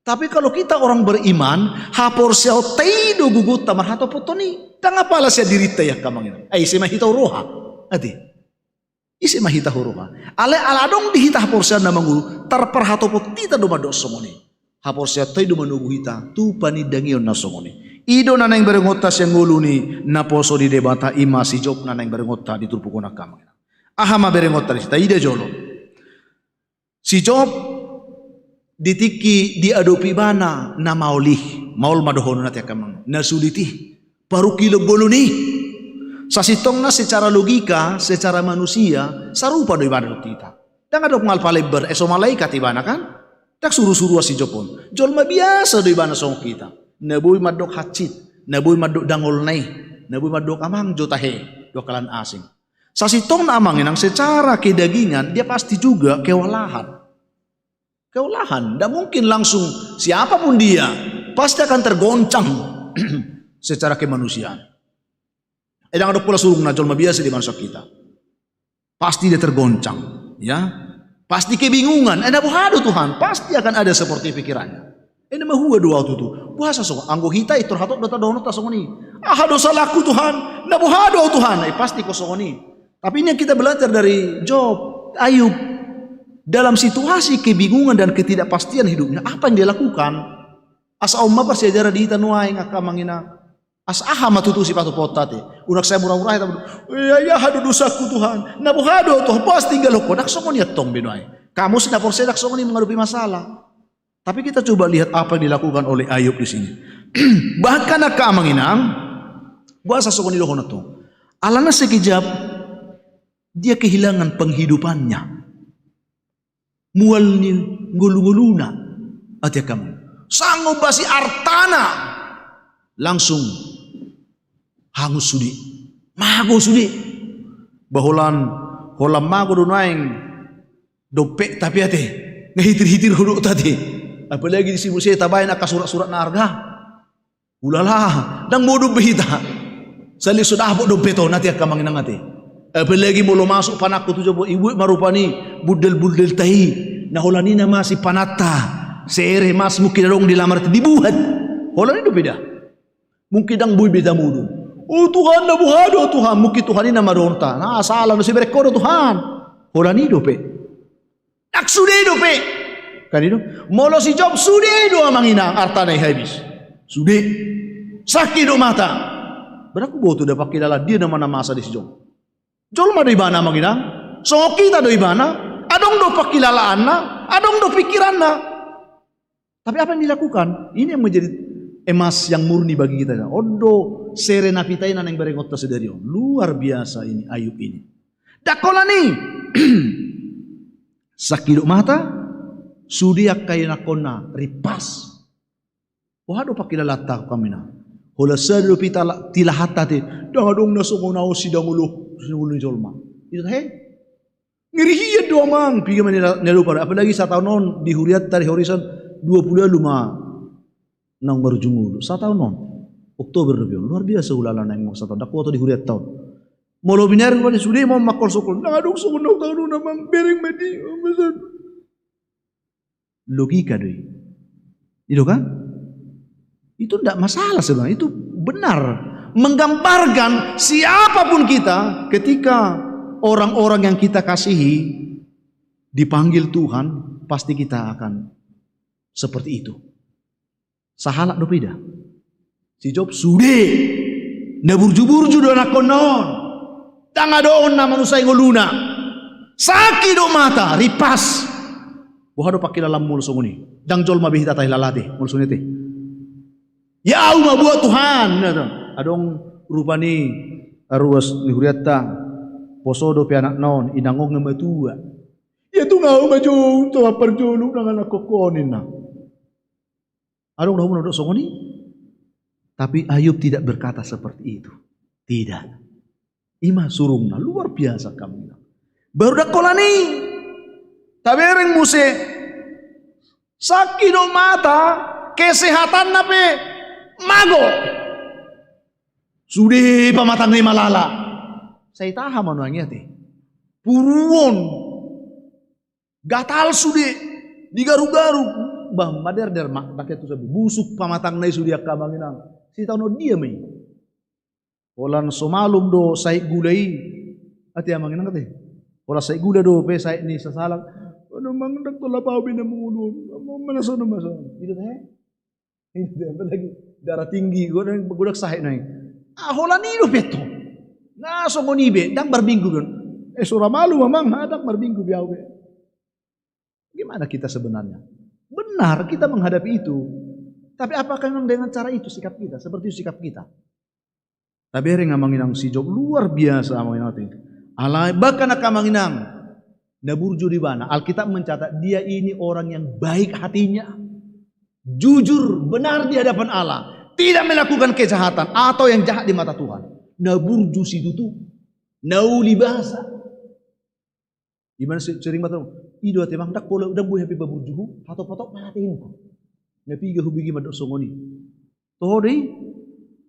Tapi kalau kita orang beriman, haporseaonta i do gogonta marhatopothon i. Ndang apala sian dirinta i angka amang inang. Ai ise ma hita huroha. Ate. Ise ma hita huroha. Alai ala adong di hita haporseaon na mangolu, tarparhatopot hita do mandok songon i. Haporseaonta i do manogu hita tu panindangion na songon i. I do na naeng berengonta sian ngolu ni naposo ni Debata, i ma si Job na naeng berengonta di turpuk on angka amang inang. Aha ma berengonta disi, taida jolo. Si Job di tingki diadopi ibana na maol i, maol ma dohonon ate angka amang, na sulit i, parungkilon ngolu ni. Sasintongna secara logika, secara manusia, sarupa do ibana dohot hita. Ndang adong ngalpa lembar, eh, so malaikat ibana kan? Ndang surusuruan si Job on. Jolma biasa do ibana songon hita. Na boi mandok hansit, na boi mandok dangolna i, na boi mandok amang jo tahe, dohot halak asing. Sasintongna amang inang secara kedagingan dia pasti juga kewalahan. Kewalahan, ndak mungkin langsung siapapun dia pasti akan tergoncang secara kemanusiaan. Eh, ndang adong pola surungna jolma biasa di manusia kita. Pasti dia tergoncang, ya. Pasti kebingungan. Eh, na boha do Tuhan, pasti akan ada seperti pikirannya. Eh, na mahua do ahu tutu. Boasa songon, anggo hita i tor hatop do tadohononta songon i. Aha do salangku Tuhan? Na boha do ahu Tuhan? Eh, pasti ho songon i. Tapi ini yang kita belajar dari Job, Ayub. Dalam situasi kebingungan dan ketidakpastian hidupnya, apa yang dia lakukan? Asa on ma parsiajaran di hita nuaeng angka amang inang. Asa aha ma tutu sipatupaonta ate? Unang sai murah-murah hita. Ia, ia, aha do dosangku Tuhan? Na boha do Tuhan? Pasti tinggal ho. Ndang songon i antong be nuaeng. Hamu si na porsea ndang songon i mangadopi masalah. Tapi kita coba lihat apa yang dilakukan oleh Ayub di sini. Bahkan angka amang inang, boasa songon i dohononta? Alana sekejap dia kehilangan penghidupannya. Mual ni ngolu-ngoluna. Ate angka amang. Sanggo basi artana. Langsung hangus sude. Mago sude. Ba holan, holan mago do nuaeng dompet tapi ate. Nga hitir-hitir ho do ate. Apalagi disi muse tabaen angka surat-surat na arga. Ulala, ndang modom be hita. Sali so dapot dompet on ate angka amang inang ate. Apalagi molo masuk panangku tu jolo, ibuat ma rupani bundal-bundalta i. Na holan i na masipananta. Sere mas mungkin adong di lamar dibuat. Holan i dope da. Mungkin ndang boi be tamodom. O Tuhan, na boha do Tuhan? Mungkin Tuhan i na mandohononta. Na salah, na so ibereng ho do Tuhan. Holan i dope. Ndang sude dope. Kan i do. Molo si Job sude do amang inang artana i habis. Sude. Sangkidop mata. Berarti huboto do pangkilalaan dia nama na masa di si Job. Jolma do ibana amang inang. Songon hita do ibana. Adong do pangkilalaanna. Adong do pikiranna. Tapi apa yang dilakukan? Ini yang menjadi emas yang murni bagi kita. On do sere na pita i na naeng berengonta sadari on. Luar biasa ini Ayub ini. Ndang holan i. Sangkidop mata, sude angka ianakhonna rimpas. Boha do pangkilalaanta amang inang? Holan sada dope tila-, tilahanta te, ndang adong na songon ahu sidangolo, sidangolo ni jolma. Ito he? Ngeri hian do amang, piga ma na, na lupa. Apalagi sataon on di hurianta di Horizon dua puluh ualu ma naung marujung ulu. Sataon on. Oktober dope on. Luar biasa hulala naeng sataon. Ndang huboto di hurianta on. Molo binahen rupani sude ma on mangkolsongkol. Ndang adong songon na hutangihon amang, bereng ma di. Logika do i. I do kan? Itu ndak masalah sebenarnya, itu benar. Menggambarkan siapapun kita, ketika orang-orang yang kita kasihi dipanggil Tuhan, pasti kita akan seperti itu. Sahalak dope da. Si Job sude. Na burju-burju do anakhonna on. Ndang adong na manusai ngoluna. Sangkidop mata, rimpas. Boha do pangkilalaanmu molo songon i? Ndang jolma be hita tahilala te, molo songon i te. Ya ahu ma buat Tuhan. Adong rupani ruas ni hurianta. Poso dope anakna on, inang on nga matua. Ya tung ahu ma jo, unto parjolo nang anakhonhu on ninna. Adong do hamu na dok songon i? Tapi Ayub tidak berkata seperti itu. Tidak. Ima surungna luar biasa amang inang. Baru ndang holan i. Tabereng muse. Sangkidop mata, kesehatanna pe mago. Sude pamatangna i malala. Sai taha ma nuaeng i ate. Puruon. Gatal sude, digaruk-garuk. Bah, maderder ma, pakai tu sabi. Busuk pamatangna i sude angka amang inang. Sitaonon dia ma i. Holan so malum do sahit gula i. Ate amang inang ate. Holan sahit gula dope sahit ni sasalang. Aduh amang, ndang tolap ahu be na mangolu on. Amang, mana sono, mana sono. Gitu te. Apalagi darah tinggi, godang, godang sahit na i. Ah, holan i dope tong. Nga songon i be, ndang marminggu be on. Eh, so ra malum amang, ndang marminggu be ahu be. Gimana kita sebenarnya? Benar, kita menghadapi itu. Tapi apakah memang dengan cara itu sikap kita? Seperti itu sikap kita. Tabereng amang inang si Job, luar biasa amang inang ate. Alai, bahkan angka amang inang, na burju do ibana. Alkitab mencatat, dia ini orang yang baik hatinya. Jujur, benar di hadapan Allah. Tidak melakukan kejahatan atau yang jahat di mata Tuhan. Na burju situtu. Na uli basa. Ibana si-, sering ma tong, i do ate amang, ndang pola, ndang boi hape paburjuhu, hatop-hatop ma ate ingkon. Na piga hubege mandok songon i. Toho do i,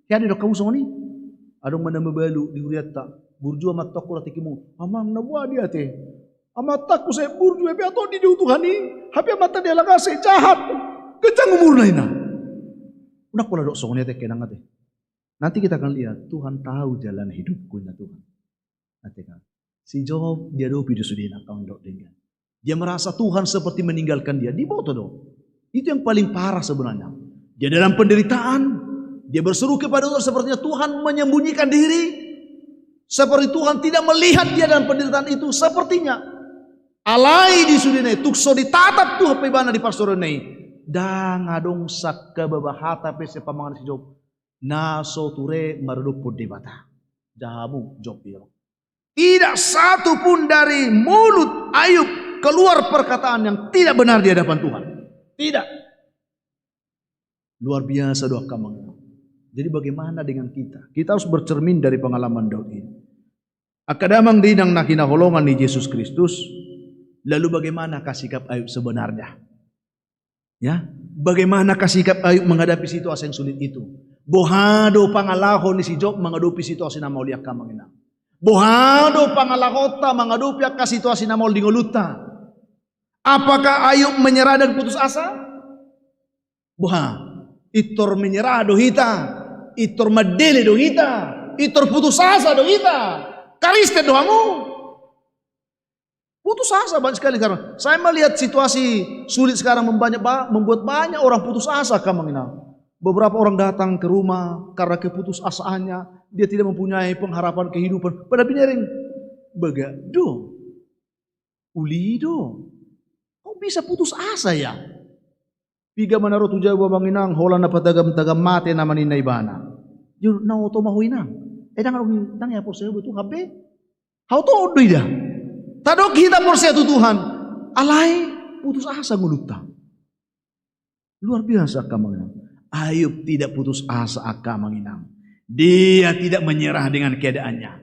hea do didok hamu songon i. Adong ma na mabalu di hurianta, burju amantangku ra tingkimu. Amang, na boha do i ate. Amantangku sai burju, hape antong didihu Tuhan i, hape amanta dialangase, jahat. Ganjang umurna inna. Ndang pola dok songon i ate, inang ate. Nanti kita akan lihat, Tuhan tahu jalan hidupku inna Tuhan. Ate kan. Si Job diadopi do sudena, kawan dok denggan. Dia merasa Tuhan seperti meninggalkan dia. Diboto do. Itu yang paling parah sebenarnya. Dia dalam penderitaan, dia berseru kepada Tuhan, sepertinya Tuhan menyembunyikan diri. Seperti Tuhan tidak melihat dia dalam penderitaan itu. Sepertinya. Alai di sudena i, tung so ditatap Tuhan pe ibana di parsaoran na i. Ndang adong sangkababa hata pe sian pamangan ni si Job na so ture maradophon Debata. Jaha hamu, Job i. Tidak satu pun dari mulut Ayub keluar perkataan yang tidak benar di hadapan Tuhan. Tidak. Luar biasa do angka amang inang. Jadi bagaimana dengan kita? Kita harus bercermin dari pengalaman Daud ini. Angka damang dainang na hinaholongan ni Jesus Kristus, lalu bagaimana ka sikap Ayub sebenarnya? Ya, bagaimana ka sikap Ayub menghadapi situasi yang sulit itu? Boha do pangalaho ni si Job mangadopi situasi na maol i angka amang inang? Boha do pangalahonta mangadopi angka situasi na maol di ngolunta? Apakah Ayub menyerah dan putus asa? Boha, pintor menyerah do hita, pintor mandele do hita, pintor putus asa do hita? Kristen do hamu? Putus asa banyak sekali sekarang. Saya melihat situasi sulit sekarang membanyak ba-, membuat banyak orang putus asa, angka amang inang. Beberapa orang datang ke rumah karena keputusasaannya, dia tidak mempunyai pengharapan kehidupan. Pada binereng, bagak do, uli do. Kok bisa putus asa ya? Piga ma na ro tu jabu, amang inang, holan na patagam-tagam mate nama ninna ibana. Jur, na oto ma ho inang. Eh, ndang adong, ndang ia porsea ho tu Tuhan be. Hau to do ida. Tadok hita porsea tu Tuhan. Alai putus asa ngolunta. Luar biasa, angka amang inang. Ayub tidak putus asa, angka amang inang. Dia tidak menyerah dengan keadaannya.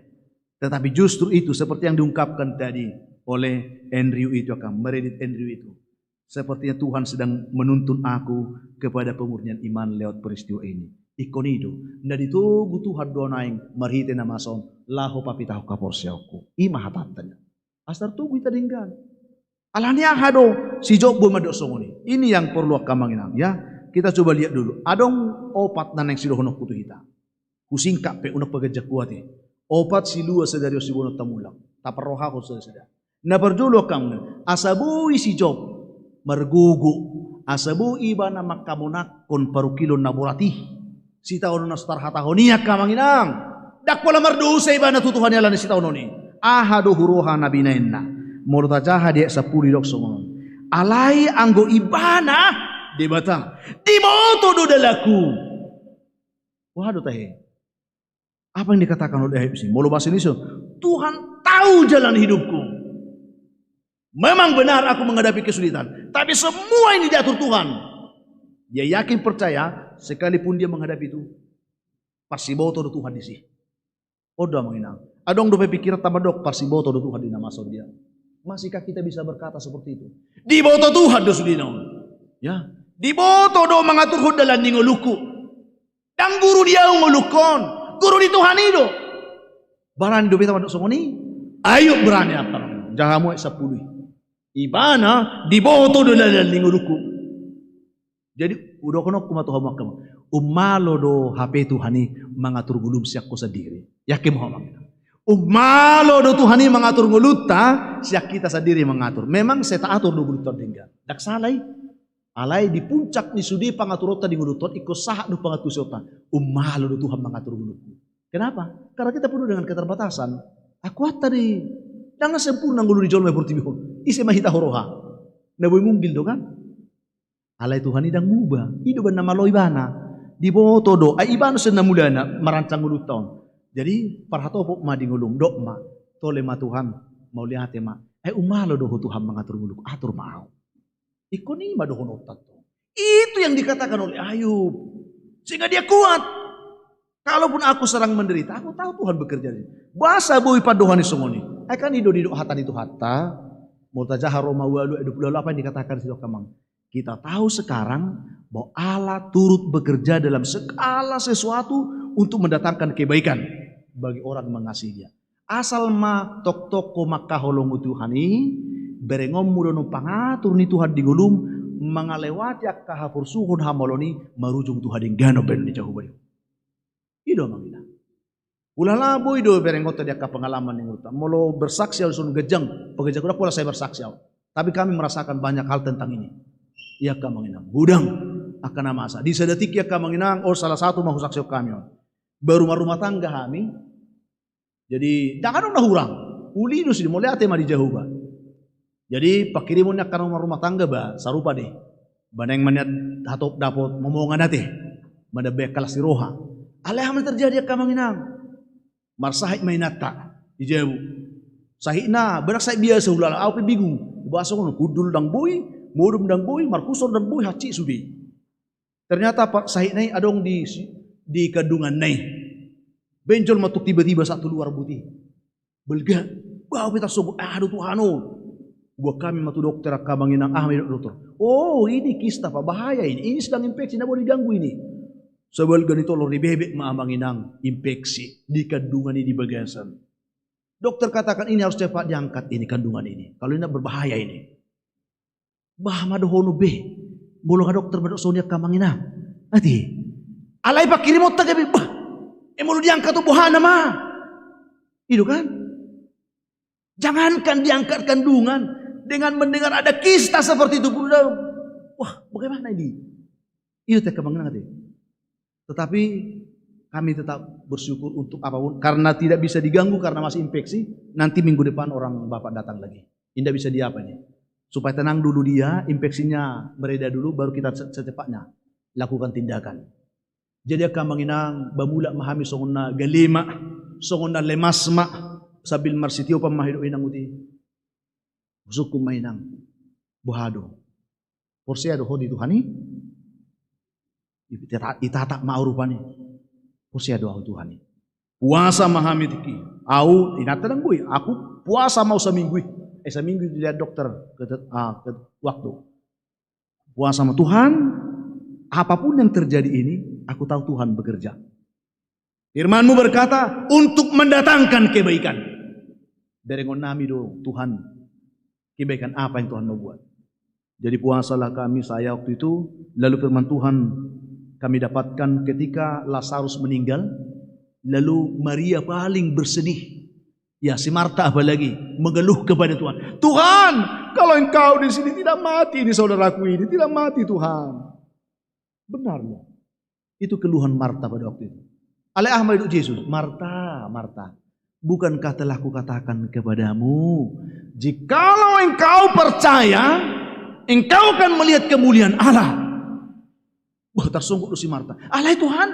Tetapi justru itu, seperti yang diungkapkan tadi oleh Andrew itu, angka, meredit Andrew itu. Sepertinya Tuhan sedang menuntun aku kepada pemurnian iman lewat peristiwa ini. Ingkon i do, na ditogu Tuhan do ahu naeng marhite na masa on, laho papitahon haporseaonku. I ma hatanta. Asa tartogu hita denggan. Alani aha do si Job boi mandok songon i? Ini yang perlu, angka amang inang, ya. Kita coba lihat dulu. Adong opat na naeng sidohononku tu hita. Husingkat pe, unang paganjangku ate. Opat silua sadari on siboanon ta mulak. Taparrohahon sada-sada. Na parjolo, angka amang inang, asa boi si Job margogo, asa boi ibana mangkamonanghon parungkilon na borat i. Sitaonon na so tarhatahon i, angka amang inang. Ndang pola mardosa ibana tu Tuhan i alani sitaonon i. Aha do huroha na binaenna? Molo tajaha di ayat sampulu, didok songon on. Alai anggo ibana, Debata, diboto do dalanku. Boha do tahe? Apa yang dikatakan oleh Ayub sini? Molo bahasa Indonesia, Tuhan tahu jalan hidupku. Memang benar aku menghadapi kesulitan, tapi semua ini diatur Tuhan. Dia yakin percaya, sekalipun dia menghadapi itu, parsiboto do Tuhan disi. On do, amang inang. Adong dope pikiran ta mandok parsiboto do Tuhan di na masa on dia. Masihkah kita bisa berkata seperti itu? Diboto Tuhan do sude na on. Ya, diboto do mangaturhon dalan ni ngolungku. Ndang guru di ahu ngolungkon, guru di Tuhan i do. Barani dope hita mandok songon i? Ayub barani, angka amang inang. Jaha hamu ayat sampulu i. Ibana diboto do dalan ni ngolungku. Jadi, hudokhononku ma tu hamu, angka amang. Ummalo do hape Tuhan i mangatur ngolum sian ho sandiri. Yakin ma ho, amang inang. Ummalo do Tuhan i mangatur ngolunta sian hita sandiri mangatur. Memang sai taatur do ngolunta on denggan. Ndang sala i. Alai di puncak ni sude pangaturonta di ngolunta on, ingkon sahat do pangantusionta. Ummalo do Tuhan mangatur ngolungku. Kenapa? Karena kita penuh dengan keterbatasan. Akuanta do i. Ndang na sempurna ngolu ni jolma di portibi on. Ise ma hita huroha? Na boi munggil do kan? Alai Tuhan i ndang muba. I do umbahen na malo ibana. Diboto do. Ai ibana sian na mulana marancang ngolunta on. Jadi parhatopot ma di ngolum, dok ma. Tole ma Tuhan. Mauliate ma. Ai ummalo do Ho Tuhan mangatur ngolungku. Atur ma ahu. Ingkon i ma dohononta tu. Itu yang dikatakan oleh Ayub. Sehingga dia kuat. Kalaupun aku sedang menderita, aku tahu Tuhan bekerja di sini. Boasa boi pandohan i songon i? Ai kan i do didok hata ni Tuhanta. Molo tajaha Roma ualu ayat dua puluh delapan dikatakan di situ, angka amang. Kita tahu sekarang bahwa Allah turut bekerja dalam segala sesuatu untuk mendatangkan kebaikan bagi orang yang mengasihi Dia. Asal ma tongtong ho mangkaholongi Tuhan i, berengonmu do annon pangatur ni Tuhan di ngolum, mangalewati angka haporsuhon, hamaloon i, marujung tu hadengganon bahenon ni Jahowa i. I do, amang inang. Ulala boi do berengonta di angka pengalaman ni ngolunta. Molo bersaksi ahu songon ganjang, pengganjangku, ndang pola sai bersaksi ahu. Tapi kami merasakan banyak hal tentang ini. I, angka amang inang. Godang angka na masa. Di sada tingki, angka amang inang, on salah satu ma husaksihon hami on. Baru marrumah tangga hami. Jadi, ndang adong na hurang. Uli do sude, mauliate ma di Jahowa. Jadi, pangkirimon ni angka na marrumah tangga, ba, sarupa do i. Ba naeng ma nian hatop dapot momongan ate. Manambai angka las ni roha. Alai aha ma na terjadi, angka amang inang? Marsahit ma inanta di jabu. Sahitna, ba ndang sahit biasa, ulala, ahu pe bingung. Boasa songon i? Hundul ndang boi, modom ndang boi, markusor ndang boi, hansit sude. Ternyata, Pak, sahitna i adong di, di kandunganna i. Benjol ma tung tiba-tiba sahat tu luar buti. Balga. Bah, ahu pe tarsonggot, aha do Tuhan on. Boan hami ma tu dokter, angka amang inang, aha ma didok dokter? Oh, ini kista, Pak, bahaya ini. Ini sedang infeksi, nda boleh diganggu ini. Sabalga ni tolor, dibebek ma, amang inang, infeksi di kandungan i, di bagasan. Dokter katakan, ini harus cepat diangkat ini, kandungan ini. Kalau ini berbahaya ini. Bah, aha ma dohonon be? Molo nga dokter mandok songon i, angka amang inang. Ate. Alai pangkirimonta gabe, bah. E, molo diangkat on, boha nama? I do kan? Jangankan diangkat kandungan, dengan mendengar ada kista seperti itu pun udah, wah, bagaimana ini? Itu teka mengenang hati. Tetapi kami tetap bersyukur untuk apapun, karena tidak bisa diganggu karena masih infeksi. Nanti minggu depan orang bapak datang lagi. Tidak bisa diapa ini. Supaya tenang dulu dia, infeksinya mereda dulu, baru kita se-, secepatnya lakukan tindakan. Jadi angka amang inang, bamulak ma hami songon na gale ma, songon na lemas ma, sambil marsitiopan ma hami dohot inang uti. Husungkun ma inang, boha do? Porsea do ho di Tuhan i? Itata-, itatap ma au rupani. Porsea do au Tuhan i. Puasa ma hami tingki. Au, inanta ndang boi. Aku puasa ma au saminggu i. Eh, saminggu i dilehon dokter ke, ah, ke waktu. Puasa ma, Tuhan, apapun yang terjadi ini, aku tahu Tuhan bekerja. Firman-Mu berkata, untuk mendatangkan kebaikan. Berengon nami do, Tuhan, kebaikan apa yang Tuhan mau buat. Jadi puasalah kami, saya waktu itu, lalu firman Tuhan kami dapatkan ketika Lazarus meninggal, lalu Maria paling bersedih. Ya, si Marta apalagi mengeluh kepada Tuhan. "Tuhan, kalau Engkau di sini, tidak mati ini saudaraku ini, tidak mati, Tuhan." Benar loh. Itu keluhan Marta pada waktu itu. Alai aha ma didok Jesus? "Marta, Marta, bukankah telah kukatakan kepadamu, jikalau engkau percaya, engkau akan melihat kemuliaan Allah?" Wah, tarsonggot do si Marta. "Alai Tuhan,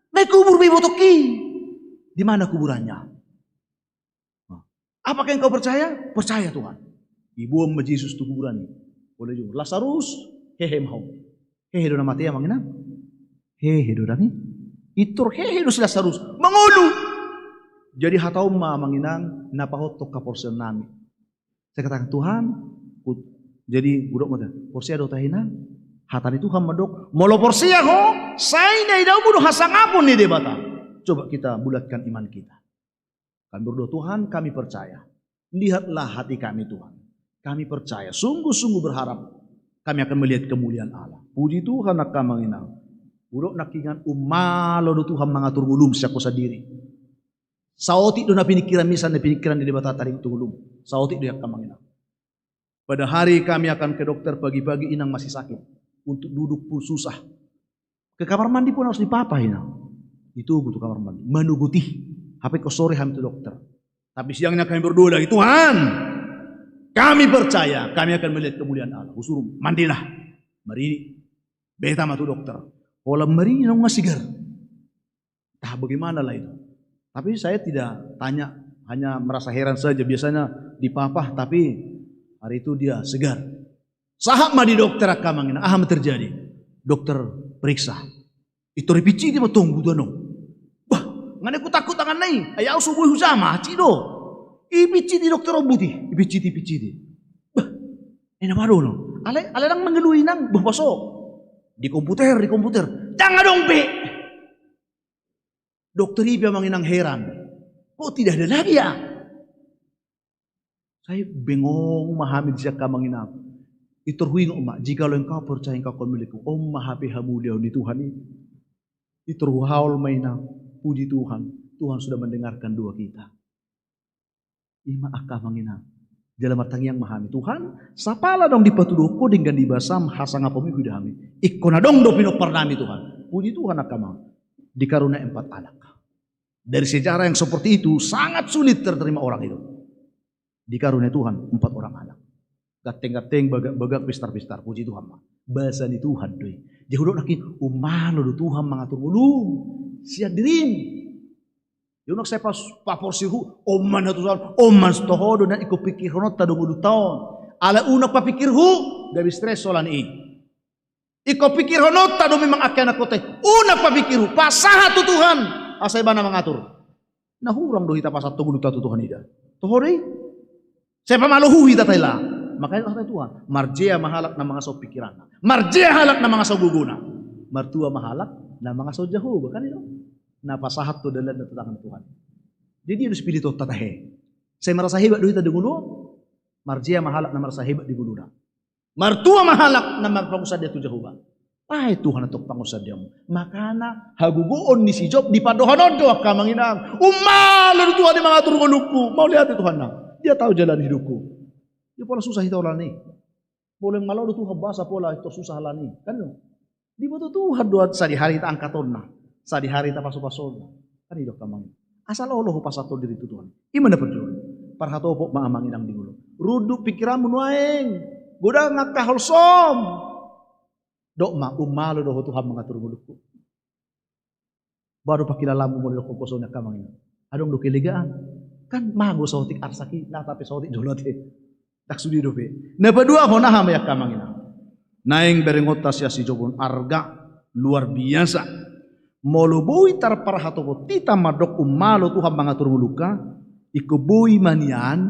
na dikubur be ibotongki. Di mana kuburannya?" Nah, "Apakah engkau percaya?" "Percaya, Tuhan." Diboan ma Jesus tu kuburan i. Pola jo, "Lazarus, hehe ma ho." Hehe do na mate, amang inang? Hehe do dang i. Pintor hehe do si Lazarus. Mangolu. Jadi hata on ma, amang inang, na pahothon haporseaon nami. Saya katakan, "Tuhan, ku-," jadi hudok ma, "Porsea do ho, inang?" Hata ni Tuhan mandok, "Molo porsea ho, sai na idaonmu do hasangapon ni Debata." Coba kita bulatkan iman kita. Kami berdoa, "Tuhan, kami percaya. Lihatlah hati kami, Tuhan. Kami percaya, sungguh-sungguh berharap kami akan melihat kemuliaan Allah." Puji Tuhan, angka amang inang. Hudok nangkiningan, umalo do Tuhan mangatur ngolum sian ho sandiri. Saotik do na piningkiran, misalna piningkiran ni Debata taringot tu ngolum. Saotik do i, angka amang inang. Pada hari kami akan ke dokter pagi-pagi, inang masih sakit. Untuk duduk pun susah. Ke kamar mandi pun harus dipapah, inang. Ditogu tu kamar mandi. Manogot i. Hape ingkon sore hami tu dokter. Tapi siangnya kami berdoa lagi, "Tuhan, kami percaya, kami akan melihat kemuliaan Allah." Husuru, "Mandilah." Marini. Beta ma tu dokter. Holan marini nunga sigar. Entah bagaimana lah itu. Tapi saya tidak tanya, hanya merasa heran saja. Biasanya dipapah, tapi hari itu dia segar. Sahat ma di dokter, angka amang inang, aha ma terjadi? Dokter periksa. Pintor ipinciti ma tong butuan on. Bah, nga naeng hutangkok tanganna i. Ai au so boi hujama, hansit do. Ipinciti dokter on buti. Ipinciti, ipinciti. Bah, i na ma do on. Alai, alai ndang mangeluh, inang, bah, boha so. Di komputer, di komputer. Ndang adong be. Dokter i pe, amang inang, heran. Kok tidak ada lagi ya? Sai bengong ma hami disi, angka amang inang. Pintor huingot ma, "Jikalau engkau percaya, engkau akan melihat." On ma hape hamuliaon ni Tuhan i. Pintor huhaol ma, inang. Puji Tuhan, Tuhan sudah mendengarkan doa kita. I ma, angka amang inang. Jala martangiang ma hami, "Tuhan, sapala naung dipatuduhon Ho denggan di basam hasangapon-Mi huida hami. Ingkon adong do pinompar nami, Tuhan." Puji Tuhan, angka amang. Dikaruniai empat anak. Dari sejarah yang seperti itu, sangat sulit terterima orang itu. Dikaruniai Tuhan empat orang anak. Ganteng-ganteng, bagak-bagak, pistar-pistar. Puji Tuhan ma. Basa ni Tuhan do i. Jadi hudok nangkin, umalo do Tuhan mangatur ngolum sian dirim. Jadi unang sai pas paporsir hu, on ma na tuson, on ma, toho do na ingkon pikirhononta do ngolunta on. Alai unang papikir hu, gabe stres holan i. Ingkon pikirhononta do memang angka anakkonta i. Unang papikir hu, pasahat tu Tuhan. Asa Ibana mangatur. Na hurang do hita pasahat ngolunta tu Tuhan i da. Toho do i. Sai pamalo hu hita taila. Makanya hata Tuhan, marjea ma halak na mangasahon pikiranna. Marjea halak na mangasahon gogona. Martua ma halak na mangasahon Jahowa. Kan i do. Na pasahat tu dalanna tu tangan Tuhan. Jadi dia dos pilih tu tahe. Sai marasa hebat do hita di ngolu. Marjea ma halak na marasa hebat di ngoluna. Martua ma halak na marpangunsandean tu Jahowa. Ai Tuhan antong pangunsandeanmu. Makana hagogoon ni si Job di pandohan on do, angka amang inang. Umalo do Tuhan i mangatur ngolungku. Mauliate Tuhan na. Dia tahu jalan hidupku. Dia pola susah hita holan i. Boleh malo do Tuhan basa pola tor susah holan i. Kan? Diboto Tuhan do sadihari taangkatonna, sadihari tapasupasuna. Kan i do angka amang inang. Asal olo hupasahat diri tu Tuhan. I ma na parjolo. Parhatopot ma amang inang di ngolu. Rundut pikiranmu nuaeng. Godang angka holsom. Dok ma, ummalo do ho Tuhan mangatur ngolungku. Baru pangkilalaanmu molo didok ho songon i angka amang inang. Adong do kelegaan. Kan mago saotik arsak i, na tape saotik jolo ate. Ndang sude dope. Na paduahon aha ma i angka amang inang? Naeng berengonta sian si Job on arga luar biasa. Molo boi tarparhatopot hita mandok ummalo Tuhan mangatur ngolungka, ingkon boi ma nian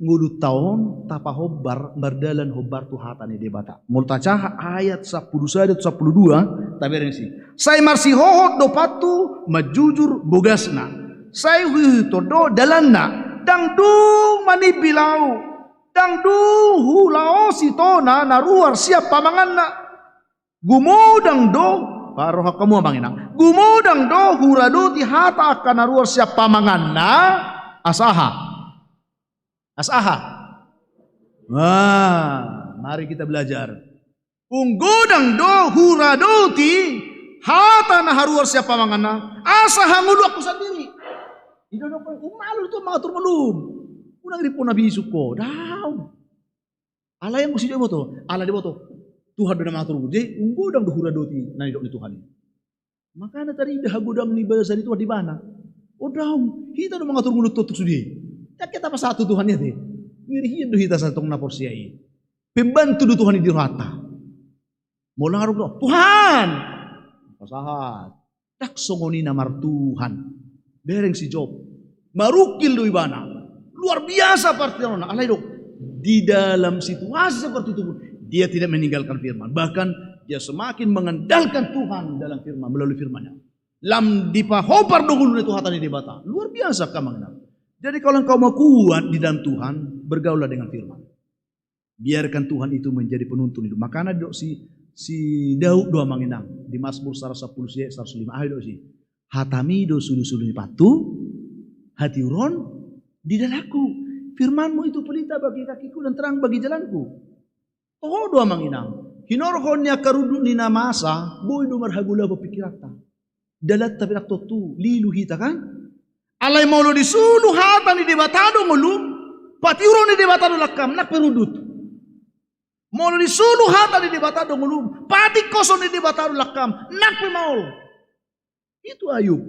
ngolunta on tapahombar mardalan hombar tu hata ni Debata. Molo tajaha ayat sampulu sada tu sampulu dua, tabereng si. Sai marsihohot do pantu, manjujur bogasna. Sai huihuthon do dalanna, ndang dung manimbil ahu, ndang dung hulaosi tona na ruar sian pamanganna. Gumodang do, parrohahon hamu amang inang, gumodang do huradoti hata angka na ruar sian pamanganna, asa aha? Asa aha? Wah, mari kita belajar. Unggodang do huradoti hata na haruar sian pamanganna, asa hangoluanku sandiri. Ido do, ummalo Tuhan mangatur ngolum. Unang ripona bisuk ho, daong. Alai anggo si Job diboto, ala diboto Tuhan do na mangatur ngolum. Jadi unggodang do huradoti na nidok ni Tuhan i. Makana tarida hagodang ni basa ni Tuhan di ibana. O daong, hita do mangatur ngolunta on tok sude. Ndang hita pasahat tu Tuhan i ate. Ngeri hian do hita sai tong na porsea i. Pembantu do Tuhan i di rohanta. Molo adong do, Tuhan! Pasahat. Ndang songon i na martuhan. Bereng si Job. Marungkil do ibana. Luar biasa parhatianonna. Alai do, di dalam situasi seperti itu pun, dia tidak meninggalkan firman. Bahkan dia semakin mengandalkan Tuhan dalam firman, melalui firman-Nya. Lam dipahombar do ngoluna tu hata ni Debata. Luar biasa angka amang inang. Jadi kalau engkau mau kuat di dalam Tuhan, bergaullah dengan firman. Biarkan Tuhan itu menjadi penuntun hidup. Makana didok si, si Daud do amang inang di Mazmur saratus sampulu sia, saratus lima, aha didok si? Hatami do sulusulu ni pantu, hatiuron di dalanku. Firman-Mu itu pelita bagi kakiku dan terang bagi jalanku. Toho do amang inang. Hinorhon ni angka rundut ni na masa, boi do marhagolapon pingkiranta. Dalanta pe ndang tontu, lilu hita kan? Alai molo disulu hata ni Debata do ngolum, patiuron ni Debata do langkam, nang pe rundut. Molo disulu hata ni Debata do ngolum, patingkoson ni Debata do langkam, nang pe maol. Itu Ayub.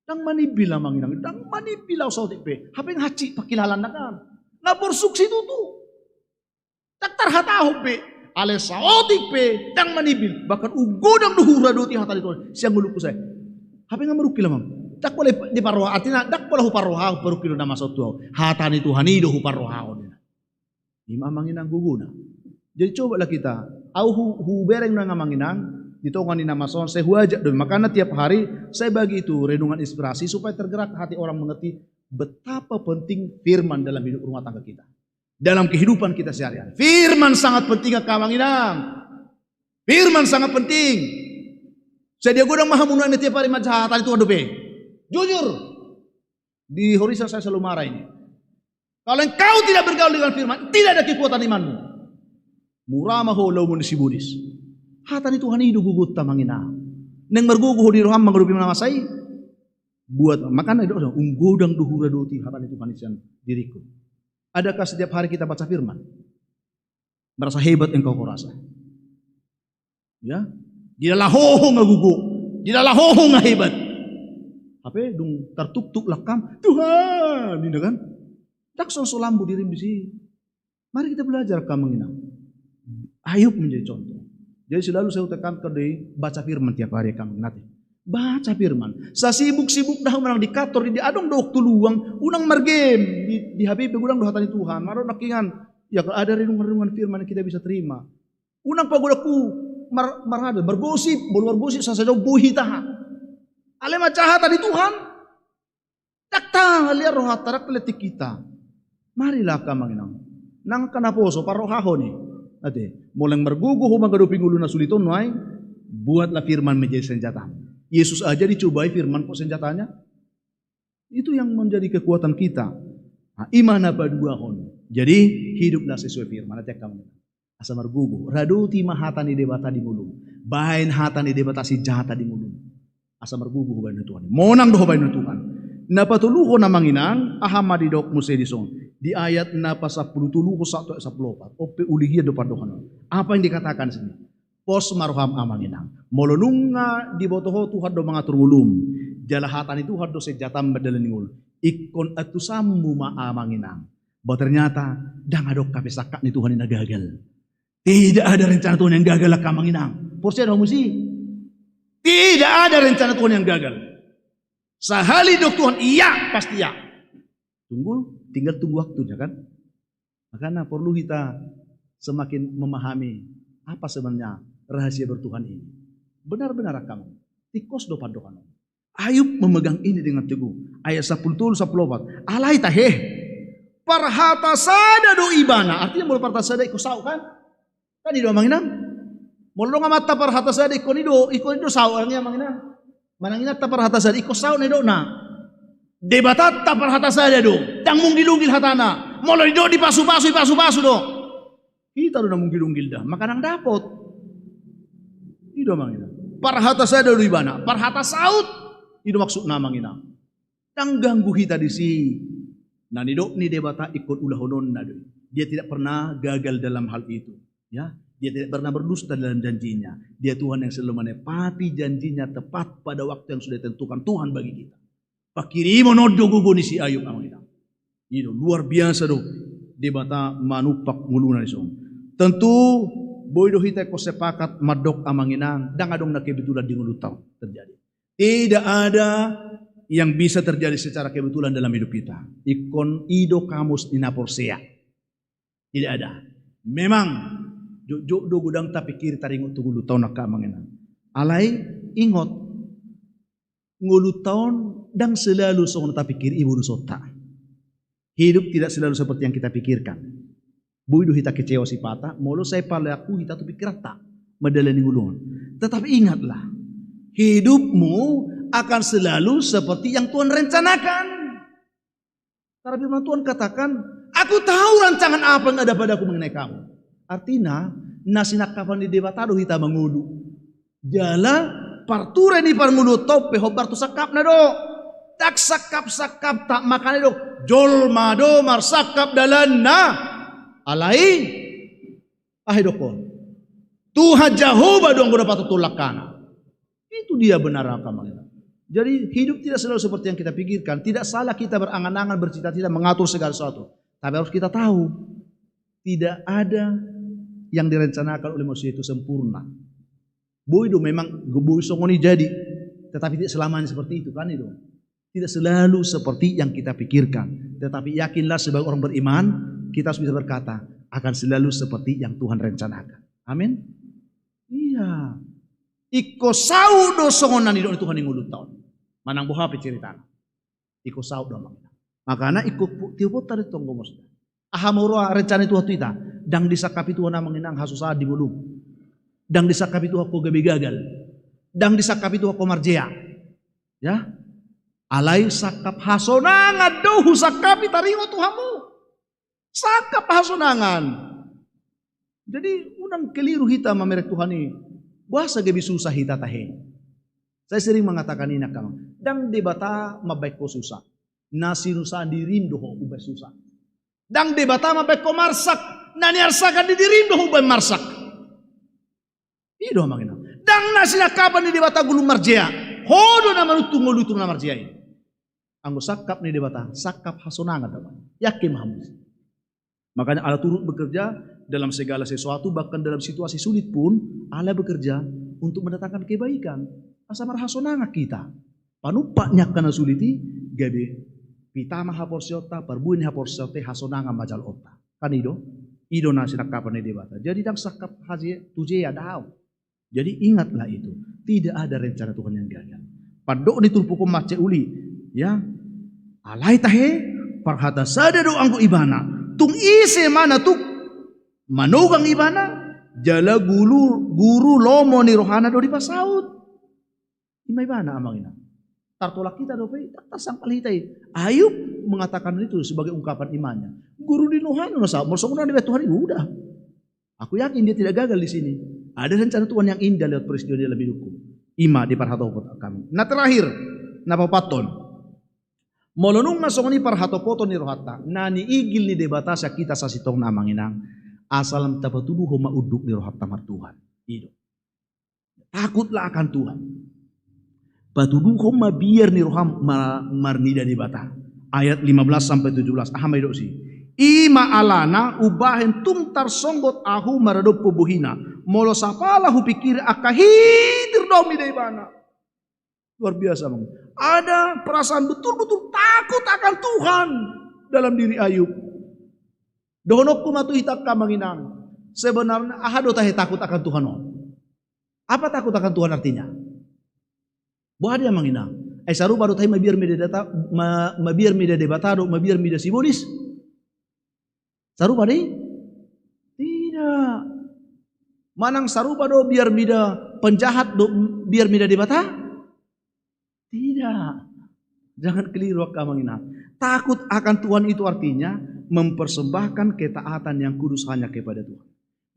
Ndang manimbil amang inang, ndang manimbil ahu saotik pe. Hape nga hansit pangkilalaanna kan. Nga porsuk situtu. Ndang tarhatahon be, alai saotik pe ndang manimbil, bahkan unggodang do huradoti hata ni Tuhan sian ngolungku sai. Hape nga marungkil amang. Ndang pola diparroha, artina ndang pola huparrohahon parungkilon na masa on tu ahu. Hata ni Tuhan i do huparrohahon. I ma amang inang gogona. Jadi cobalah kita, ahu hu, hubereng nang amang inang di tonga ni na masa on, sai huajak do, makana tiap hari saya bagi itu renungan inspirasi supaya tergerak hati orang mengerti betapa penting firman dalam hidup rumah tangga kita. Dalam kehidupan kita sehari-hari. Firman sangat penting angka amang inang. Firman sangat penting. Sadia godang ma hamu nuaeng na tiap hari manjaha hata ni Tuhan dope? Jujur. Di horisan saya selalu marah ini. Kalau engkau tidak bergaul dengan firman, tidak ada kekuatan imanmu. Mura ma ho laumon ni si Bonis. Hata ni Tuhan i do gogonta amang inang. Naeng margogo ho di roham mangadopi na masa i. Buat, makana didok, unggodang do huradoti hata ni Tuhan i sian diringku. Adakah setiap hari kita baca firman? Merasa hebat engkau kau rasa. Ya, dilala ho ho nga gogo, dilala ho ho nga hebat. Hape dung tartuktuk langkam, Tuhan, ninna kan? Ndang songon so lambok dirim disi. Mari kita belajar angka amang inang. Ayub menjadi contoh. Jadi selalu saya tekankan di baca firman tiap hari angka amang inang. Baca firman. Sasibuk-sibuk dah manang di kantor, di, adong do waktu luang, unang margame di, di H P pe, godang do hata ni Tuhan. Maro nangkingan, ya kalau ada renungan-renungan firman yang kita bisa terima. Unang pagodangku mar, marhadal, margosip, molo margosip sasaja boi hita. Alai manjaha hata ni Tuhan. Ndang taliar rohanta, ndang taliar tingkita. Marilah angka amang inang. Nang angka naposo parrohahon i. Ate, molo naeng margogo ho mangadopi ngolu na sulit on nuaeng, buatlah firman menjadi senjata. Yesus aja dicobai firman kok senjatanya. Itu yang menjadi kekuatan kita. Nah, i ma na paduahon. Jadi, hiduplah sesuai firman. Nanti akan asa margogo. Radoti ma hata ni Debata di ngolum. Baen hata ni Debata sinjata di ngolum. Asa margogo hubaen Tuhan. Monang do hubaen Tuhan. Na patoluhon amang inang, aha ma didok muse dison. Di ayat na pasampulu tolu sahat tu ayat sampulu opat. On pe uli hian do pandohan on. Apa yang dikatakan sini? Pos ma roham amang inang. Molo nunga diboto ho Tuhan do mangatur ngolum. Jala hata ni Tuhan do sinjatam mandalani ngolum. Ingkon antusanmu ma amang inang. Bahwa ternyata ndang adong hape sangkap ni Tuhan i na gagal. Tidak ada rencana Tuhan yang gagal, angka amang inang. Porsea do hamu disi. Tidak ada rencana Tuhan yang gagal. Sahali didok Tuhan iya, pasti iya. Tunggu, tinggal tunggu waktunya kan. Makanya perlu kita semakin memahami apa sebenarnya rahasia bertuhan ini. Benar-benar, angka amang, tingkos do pandohan on. Ayub memegang ini dengan teguh. Ayat sampulu tolu, sampulu opat. Alai tahe, parhata sada do ibana. Artinya molo parhata sada ingkon saut kan? Kan i do amang inang. Molo nunga amanta parhata sada ingkon i do, ingkon i do saut, angka amang inang. Manang inanta parhata sada ingkon saut na nidokna. Debatanta parhata sada do. Ndang munggil-unggil hatana. Molo didok dipasu-pasu, dipasu-pasu do. Hita do na munggil-unggil da, maka ndang dapot. I do amang inang. Parhata sada do ibana, parhata saut. I do maksudna amang inang. Ndang ganggu hita disi. Na nidok ni Debata ingkon ulahononna do i. Dia tidak pernah gagal dalam hal itu. Ya, dia tidak pernah berdusta dalam janjinya. Dia Tuhan yang selalu menepati janjinya tepat pada waktu yang sudah ditentukan Tuhan bagi kita. Pangkirimon on do gogo ni si Ayub amang inang. I do, luar biasa do Debata manumpak ngoluna dison. Tentu, boi do hita ingkon sepakat mandok amang inang, ndang adong na kebetulan di ngolunta on terjadi. Tidak ada yang bisa terjadi secara kebetulan dalam hidup kita. Ingkon i do kamus ni na porsea. Tidak ada. Memang, jotjot do godang tapingkiri taringot tu ngolunta on angka amang inang. Alai, ingot, ngolunta on ndang selalu songon tapingkiri i borusonta. Hidup tidak selalu seperti yang kita pikirkan. Boi do hita kecewa sipata, molo sai palaku hita tu pingkiranta mandalani ngolu on. Tetapi ingatlah, hidupmu akan selalu seperti yang Tuhan rencanakan. Karena firman Tuhan katakan, "Aku tahu rancangan apa yang ada padaku mengenai kamu." Artina, na sinangkapan ni Debata do hita mangolu. Jala parture ni parngoluonta on pe hombar tu sangkapna do. Ndang sangkap-sangkapta, makana do jolma do marsangkap dalanna. Alai, aha didokhon? Tuhan Jahowa do anggo na patutu langkana. Itu dia benar angka amang inang. Jadi hidup tidak selalu seperti yang kita pikirkan. Tidak salah kita berangan-angan, bercita-cita, mengatur segala sesuatu. Tapi harus kita tahu, tidak ada yang direncanakan oleh manusia itu sempurna. Boi do memang, boi songon i jadi, tetapi tidak selamanya seperti itu kan itu. Tidak selalu seperti yang kita pikirkan. Tetapi yakinlah sebagai orang beriman, kita harus bisa berkata, akan selalu seperti yang Tuhan rencanakan. Amin. Iya. Ingkon saut do songon na nidok ni Tuhan di ngolunta on. Manang boha pe ceritana. Ingkon saut do amang inang. Makana ingkon pu-, tioponta do tong gomosna. Aha ma huroha rencana ni Tuhan tu hita? Ndang disangkapi Tuhan amang inang hasusaan di ngolum. Ndang disangkapi Tuhan ho gabe gagal. Ndang disangkapi Tuhan ho marjea. Ya. Alai sangkap hasonangan do husangkapi taringot tu hamu. Sangkap hasonangan. Jadi unang keliru hita mamereng Tuhan i. Boasa gabe susah hita tahe? Saya sering mengatakan ini angka amang. Ndang Debata mambaen ho susah. Na sinusaan dirim do ho umbaen susah. Ndang Debata mambaen ho marsak. Na niarsakan ni dirim do ho umbaen marsak. I do amang inang. Ndang na sinangkapan ni Debata ngolum marjea. Ho do na manuntung ngolu i tu na marjea i. Anggo sangkap ni Debata, sangkap hasonangan do amang. Yakin ma hamu. Makanya Allah turut bekerja dalam segala sesuatu, bahkan dalam situasi sulit pun Allah bekerja untuk mendatangkan kebaikan. Asa marhasonangan hita. Panumpak ni angka na sulit i, gabe pitama haporseaonta, parbue ni haporseaonta, hasonangan ma jaloonta. Kan i do? I do na sinangkapan ni Debata. Jadi ndang sangkap haje tu jea, daong. Jadi ingatlah itu, tidak ada rencana Tuhan yang gagal. Pandok ni turpuk on mansai uli, ya. Alai tahe, parhata sada do anggo ibana. Tung ise ma na tuk manogang ibana, jala guru, guru lomo ni rohana do dipasaut. I ma ibana amang inang. Tartolak hita dope, ndang tarsangkal hita i. Ayub mengatakan itu sebagai ungkapan imannya. Guru ni rohana na saut, molo songon on dibaen Tuhan i, udah. Aku yakin dia tidak gagal di sini. Ada rencana Tuhan yang indah lewat peristiwa di dalam hidupku. Ima di parhatopoton kami. Na terakhir, na paopathon. Molo nunga songon i parhatopoton ni rohanta, na niigil ni Debata sian hita sasintongna, amang inang, asal tapatuduhon ma unduk ni rohanta martuhan. I do. Takutlah akan Tuhan. Patuduhon ma biar ni roham ma-, marnida Debata. Ayat lima belas sampai tujuh belas. Aha ma didok disi? Ima alana umbahen tung tarsonggot ahu maradophon bohina, molo sapala hupingkiri angka hitir do mida ibana. Luar biasa, Bang. Ada perasaan betul-betul takut akan Tuhan dalam diri Ayub. Dohononku ma tu hita angka, amang inang. Sebenarnya aha do tahe takut akan Tuhan on? Apa takut akan Tuhan artinya? Boha dia, amang inang? Ai sarupa do tahe mabiar mida Debata, ma-, mabiar mida Debata dohot mabiar mida sibolis? Sarupa do i? Tidak. Manang sarupa do biar mida penjahat dohot biar mida Debata? Tidak. Jangan keliru, angka, amang inang. Takut akan Tuhan itu artinya mempersembahkan ketaatan yang kudus hanya kepada Tuhan.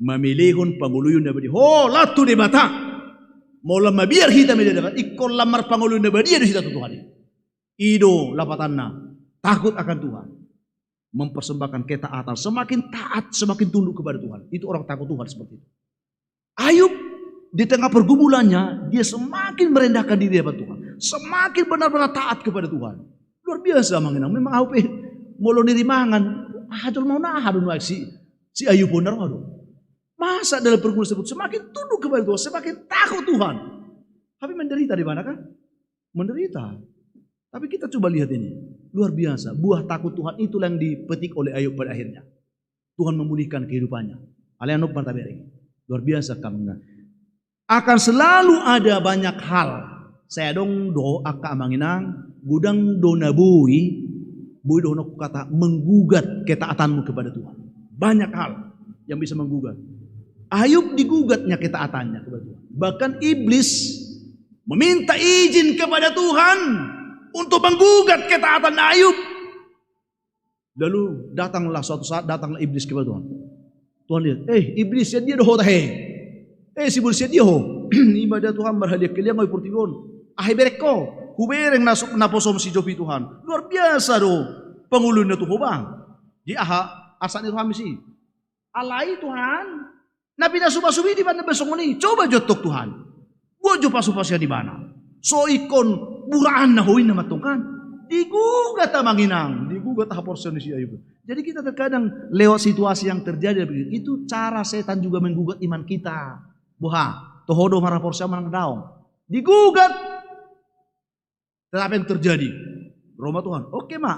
Mamelehon pangoluion na badia holan tu Debata. Molo mabiar hita mida Debata, ingkon lam marpangoluion na badia do hita tu Tuhan i. I do lapatanna, takut akan Tuhan. Mempersembahkan ketaatan, semakin taat, semakin tunduk kepada Tuhan. Itu orang takut Tuhan seperti itu. Ayub di tengah pergumulannya, dia semakin merendahkan diri di hadapan Tuhan. Semakin benar-benar taat kepada Tuhan. Luar biasa, amang inang. Memang ahu pe, molo nirimangan, aha jolma on, aha do nuaeng si, si Ayub on, na ro do. Masa dalam pergumulan tersebut semakin tunduk kepada Tuhan, semakin takut Tuhan. Tapi menderita di mana, kan? Menderita. Tapi kita coba lihat ini. Luar biasa. Buah takut Tuhan itulah yang dipetik oleh Ayub pada akhirnya. Tuhan memulihkan kehidupannya. Alai annon martabereng. Luar biasa, angka, amang inang. Akan selalu ada banyak hal. Sai adong do, angka, amang inang, godang do na boi, boi dohononku kata menggugat ketaatanmu kepada Tuhan. Banyak hal yang bisa menggugat. Ayub digugatnya ketaatannya kepada Tuhan. Bahkan iblis meminta izin kepada Tuhan untuk menggugat ketaatan Ayub. Lalu datanglah suatu saat, datanglah iblis kepada Tuhan. Tuhan lihat, "Eh, iblis, sian dia do ho tahe? Eh, sibolis, sian dia ho?" "Ima da, Tuhan, marhaliangkaliang ahu di portibi on." "Aha ibereng ho?" "Hubereng na su-, naposom si Job i, Tuhan." Luar biasa do pangoluinna tu ho, Bang. Di aha, arsak ni rohami si. Alai, Tuhan, na pinasupasup i do ibana, ba songon i. Coba jo antong, Tuhan. Buat jo pasupasuan ibana. So ingkon buraanna ho inna ma antong, kan? Digugat, amang inang. Digugat haporseaon ni si Ayub. Jadi kita terkadang lewat situasi yang terjadi begitu, itu cara setan juga menggugat iman kita. Boha, toho do marhaporseaon manang daong? Digugat. Tetapi yang terjadi, ro ma Tuhan, oke ma,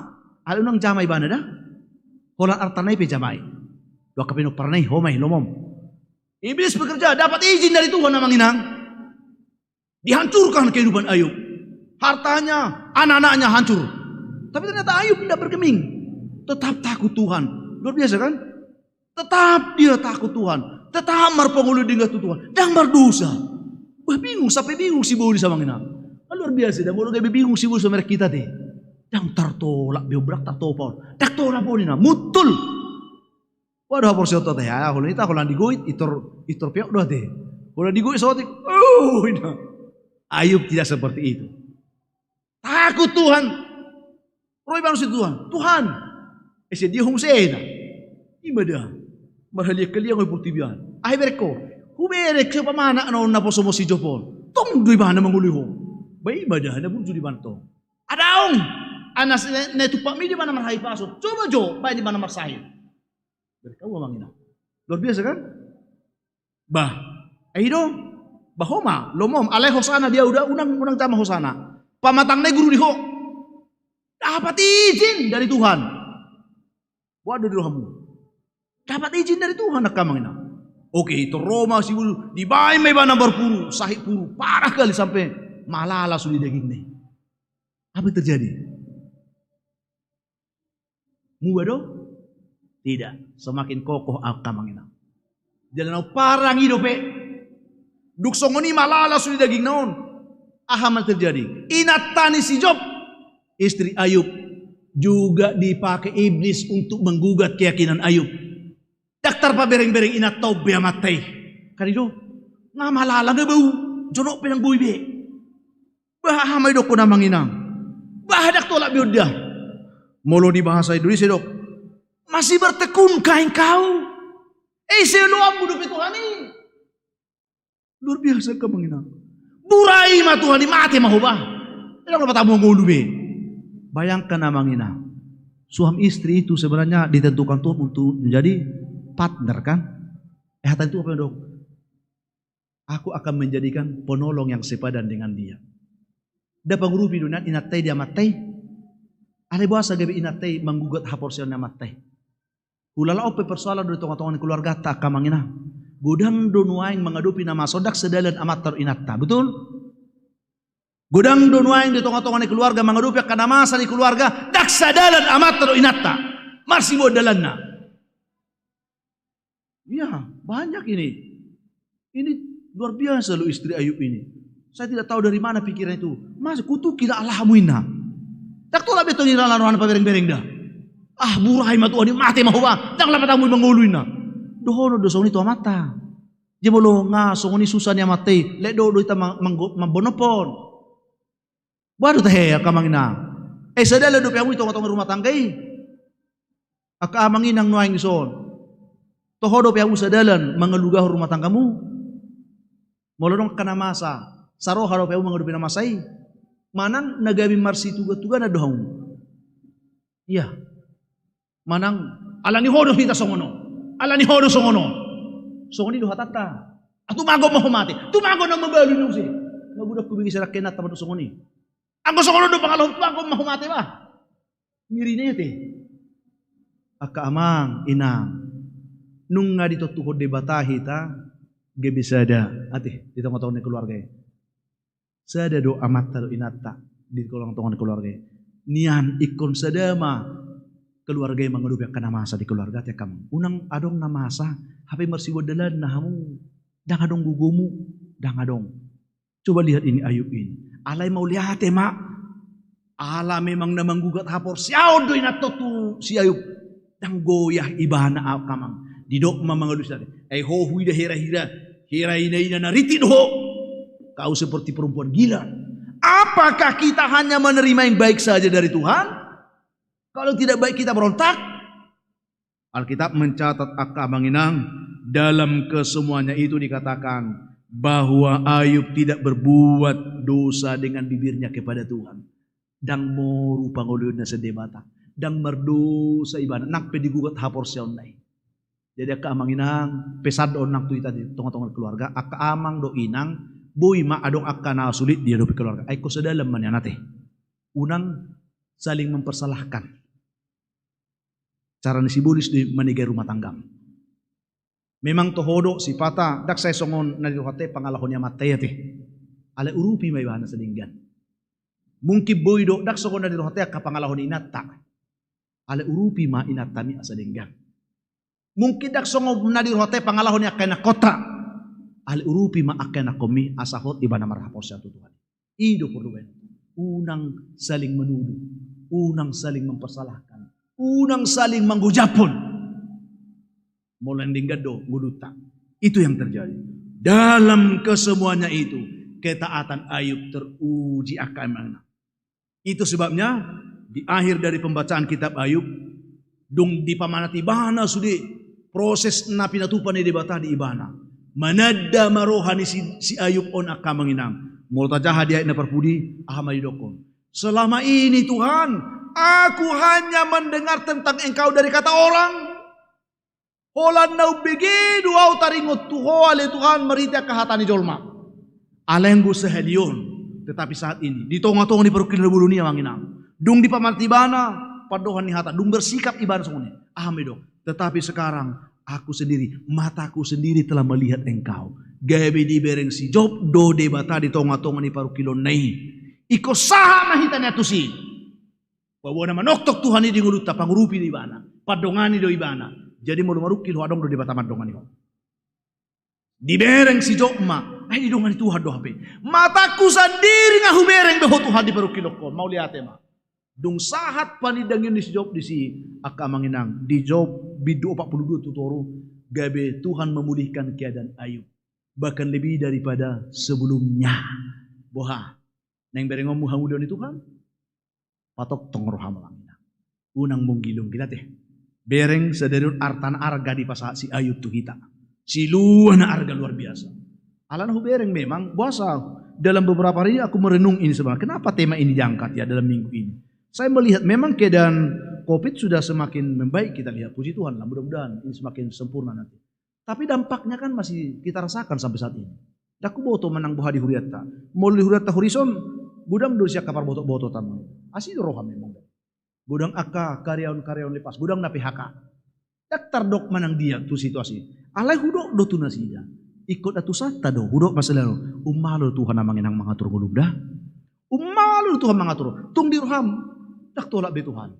alai unang jama ibana da. Holan artana i pe jamai. Dua angka pinomparna i, ho ma i, lomom. Iblis bekerja, dapat izin dari Tuhan, amang inang. Dihancurkan kehidupan Ayub. Hartanya, anak-anaknya hancur. Tapi ternyata Ayub tidak bergeming. Tetap takut Tuhan. Luar biasa, kan? Tetap dia takut Tuhan. Tetap marpangolu denggan tu Tuhan. Ndang mardosa. Bah, bingung, sampai bingung sibolis, amang inang. Kan luar biasa da, molo gabe bingung sibolis, merek kita te. Ndang tartolap be on, ndang tartolap on. Ndang tolap on, inang. Mutul. Waduh, haporseaon tu hata, ya, holan ita, holan digoit, itor, itor peok do ate. Holan digoit saotik. Oh, inang. Ayub tidak seperti itu. Takut Tuhan. Ro ibana tu Tuhan. "Tuhan, eh, sian dia ho muse na? Ima da. Marhaliangkaliang ahu di portibi on. Aha ibereng ho?" "Hubereng, siapa mana na on naposom si Job on?" Tong do ibana mangoloi ho. Ba ima da, na burju do ibana tong. Adaong. Anak na, na tumpakmi do ibana marhahipason. Coba jo, baen ibana marsahit. Bereng ho, amang inang. Luar biasa, kan? Bah, ai do, bah, ho ma, lomom, alai hosana dia udah, unang, unang jama hosana. Pamatangna i guru di ho. Dapat izin dari Tuhan. Boha do di rohamu? Dapat izin dari Tuhan, angka, amang inang. Oke, itor ro ma sibolis, dibaen ma ibana marpuru, sahit puru, parah kali sampai malala sude dagingna i. Apa yang terjadi? Muba do? Tidak. Semakin kokoh, angka, amang inang. Jala na umparang i dope. Dung songon i malala sude dagingna on. Aha ma terjadi? Inanta ni si Job, istri Ayub, juga dipakai iblis untuk menggugat keyakinan Ayub. Ndang tarpabereng-bereng inanta on be amanta i. Kan i do, nga malala nga bau, jonok pe ndang boi be. Bah, aha ma didokkon amang inang? Bah, ndang tolap be on da. Molo di bahasa Indonesia dok, masih bertekunkah engkau? Eh, ise loanmu dope Tuhan i? Luar biasa angka amang inang. Burai ma Tuhan i, mate ma ho bah. Ndang laho tamu ngolu be. Bayangkan amang inang. Suami istri itu sebenarnya ditentukan Tuhan untuk menjadi partner kan? Eh, hata itu apa dok? Aku akan menjadikan penolong yang sepadan dengan dia. Nda pangurupi do inanta i di amanta i. Alai boasa gabe inanta i manggugat haporseaon ni amanta i? Hulala on pe persoalan do di tonga-tonga ni keluarganta angka amang inang. Godang do nuaeng mangadopi na masa on ndang sadalan amanta dohot inanta, betul? Godang do nuaeng di tonga-tonga ni keluarga mangadopi angka na masa di keluarga ndang sadalan amanta dohot inanta. Marsiboan dalanna. Iya, banyak ini. Ini luar biasa lo istri Ayub ini. Saya tidak tahu dari mana pikiran itu. Mas, kutuki lah Allahmu inna. Ndang tolap be tong i ra laho pabereng-bereng da. Ah, burai ma Tuhan i, mate ma ho bah. Ndang laho tamu mangolu inna. Dohonon do songon i tu amanta. Jadi molo nga songon i susa ni amanta i, lek do do hita ma-, manggo-, mambonophon. Boha do tahe angka amang inang? Eh, sadalan dope hamu di tonga-tonga rumah tangga i? Angka amang inang nuaeng dison, toho dope hamu sadalan mangalugahon rumah tanggamu? Molo adong angka na masa, saroha dope hamu mangadopi na masa i? Manang na gabe marsituga-tuganan do hamu? Iya. Manang, ala ni ho do hita songon on. Ala ni ho do songon on. Songon i do hatanta. Ah, tumagon ma ho mate. Tumagon na mabalu i na use. Magodang hubege sada angka inanta mandok songon i. Anggo songon on do pangalaho, tumagon ma ho mate bah. Ngeri ni ate. Angka amang, inang. Nunga ditontuhon Debata hita gabe sada. Ate, di tonga-tonga ni keluarga i. Sada do amanta dohot inanta di tonga-tonga ni keluarga i. Nian ingkon sada ma keluarga i mangadopi angka na masa di keluarga, ate angka amang. Unang adong na masa, hape marsiboan dalanna hamu. Ndang adong gogomu, ndang adong. Coba lihat ini Ayub ini. Alai mauliate ma. Ala memang na manggugat haporseaon do inanta on tu si Ayub. Ndang goyah ibana angka amang. Didok ma mangalusi ate. Ai ho huida hira-hira, hira ina-ina na rintik do ho. Kau seperti perempuan gila. Apakah kita hanya menerima yang baik saja dari Tuhan? Kalau tidak baik kita berontak? Alkitab mencatat angka amang inang, dalam kesemuanya itu dikatakan bahwa Ayub tidak berbuat dosa dengan bibirnya kepada Tuhan. Ndang moru pangoloionna sian Debata. Ndang mardosa ibana, nang pe digugat haporseaonna i. Jadi angka amang inang, pesan do on nang tu hita di tonga-tonga keluarga, angka amang dohot inang, boi ma adong angka na sulit diadopi keluarga. Ai ingkon sadalan ma nian ate. Unang saling mempersalahkan. Cara ni sibolis do i manegai rumah tanggam. Memang toho do sipata, ndang sai songon na nidok hata i pangalaho ni amanta i ate. Alai urupi ma ibana asa denggan. Mungkin boi do, ndang songon na nidok hata i angka pangalaho ni inanta. Alai urupi ma inantami asa denggan. Mungkin ndang songon na nidok hata i pangalaho ni angka ianakhonta. Alai urupi ma angka ianakhonmi asa hot ibana marhaporseaon tu Tuhan. I do porlu baen. Unang saling menuduh, unang saling mempersalahkan, unang saling manggojapon. Molo naeng denggan do ngolunta. Itu yang terjadi. Dalam kesemuanya itu, ketaatan Ayub teruji angka amang inang. Itu sebabnya, di akhir dari pembacaan kitab Ayub, dung dipamanat ibana sude proses na pinatupa ni Debata di ibana. Mananda ma roha ni si, si Ayub on angka amang inang. Molo tajaha di ayat na parpudi, aha ma didokkon? Selama ini Tuhan, aku hanya mendengar tentang Engkau dari kata orang. Holan na umbege do ahu taringot tu Ho ale Tuhan marhite angka hata ni jolma. Alai anggo sahali on, tetapi saat ini, di tonga-tonga ni parungkilon na bolon i amang inang, dung dipamanat ibana pandohan ni hata, dung bersikap ibana songon i. Aha ma didok? Tetapi sekarang aku sendiri, mataku sendiri telah melihat Engkau. Gabe dibereng si Job do Debata di tonga-tonga ni parungkilonna i. Ingkon sahat ma hita nian tusi. Paboa na manongtong Tuhan i di ngolunta, pangurupi do ibana, pandongani do ibana. Jadi molo marungkil ho adong do Debata mandongani ho. Dibereng si Job ma, Ai didongani Tuhan do hape. Matangku sandiri nga hubereng be ho Tuhan di parungkilonku on. Mauliate ma. Dung sahat panindangion ni si Job disi, angka amang inang, di Job bindu opat puluh dua tu toru, gabe Tuhan memulihkan keadaan Ayub. Bahkan lebih daripada sebelumnya. Boha. Naeng berengonmu hamuliaon ni Tuhan? Patongtong roham amang inang. Unang monggilonggil ate. Bereng sadari on arta na arga dipasahat si Ayub tu hita. Silua na arga luar biasa. Alana hubereng memang, boasa dalam beberapa hari ini aku merenung ini sebenarnya. Kenapa tema ini diangkat ya dalam minggu ini? Saya melihat memang keadaan covid sudah semakin membaik kita lihat. Puji Tuhan lah, mudah-mudahan ini semakin sempurna nanti. Tapi dampaknya kan masih kita rasakan sampai saat ini. Ndang huboto manang boha di hurianta. Molo di hurianta Horizon, godang do sian angka parbotobototan. Asi do roham memang. Godang angka karyawan-karyawan lepas, godang na P H K. Ndang tardok manang dia tu situasi. Alai hudok do tu nasida. Ingkon antusanta do, hudok ma selalu. Ummalo do Tuhan amang inang mangatur ngolum da. Ummalo do Tuhan mangatur. Tung di roham. Ndang tolap be Tuhan.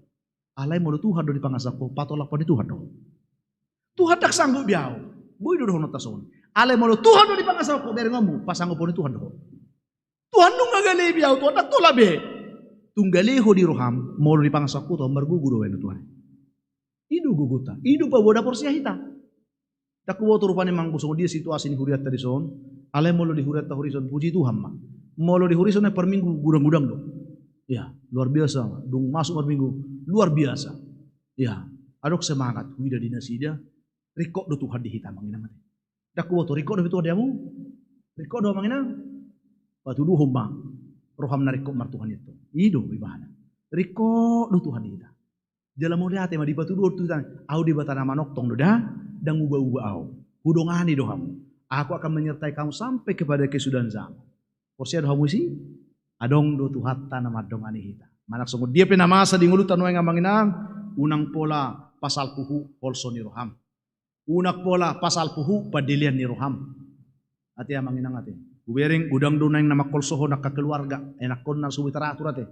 Alai molo Tuhan do dipangasahon ho, patolap ni Tuhan do. Tuhan ndang sanggup be ahu. Boi do dohononta songon i. Alai molo Tuhan do dipangasahon ho, berengonmu, pasanggup ni Tuhan do ho. Tuhan nunga gale be ahu, Tuhan ndang tolap be. Tung gale ho di roham, molo dipangasahon ho Tuhan, margogo do baen Tuhan. I do gogota, i do paboa na porsea hita. Ndang huboto rupani amang boru songon dia situasi ni hurianta dison. Alai molo di hurianta Horizon, puji Tuhan ma. Molo di Horizon na parminggu godang-godang do. Ya, luar biasa. Dung masuk parminggu, luar biasa. Ya, adong semangat. Huida di nasida, ringkot do Tuhan di hita amang inang ate. Ndang huboto, ringkot do Tuhan di hamu? Ringkot do amang inang? Patuduhon ma roham na ringkot martuhan i. I do ibana. Ringkot do Tuhan di hita. Jala mauliate ma dipatuduhon tu hita, ahu Debata na manongtong do da, ndang uba-uba ahu. Hudongani do hamu. Aku akan menyertai kamu sampai kepada kesudahan zaman. Porsea do hamu disi? Adong do Tuhanta na mandongani hita. Manang songon dia pe na masa di ngolunta nuaeng amang inang, unang pola pasal puhu holso ni roham. Unang pola pasal puhu pandelean ni roham. Ate amang inang ate. Hubereng godang do nuaeng na mangkolsohon angka keluarga, enakkonna so boi taratur ate.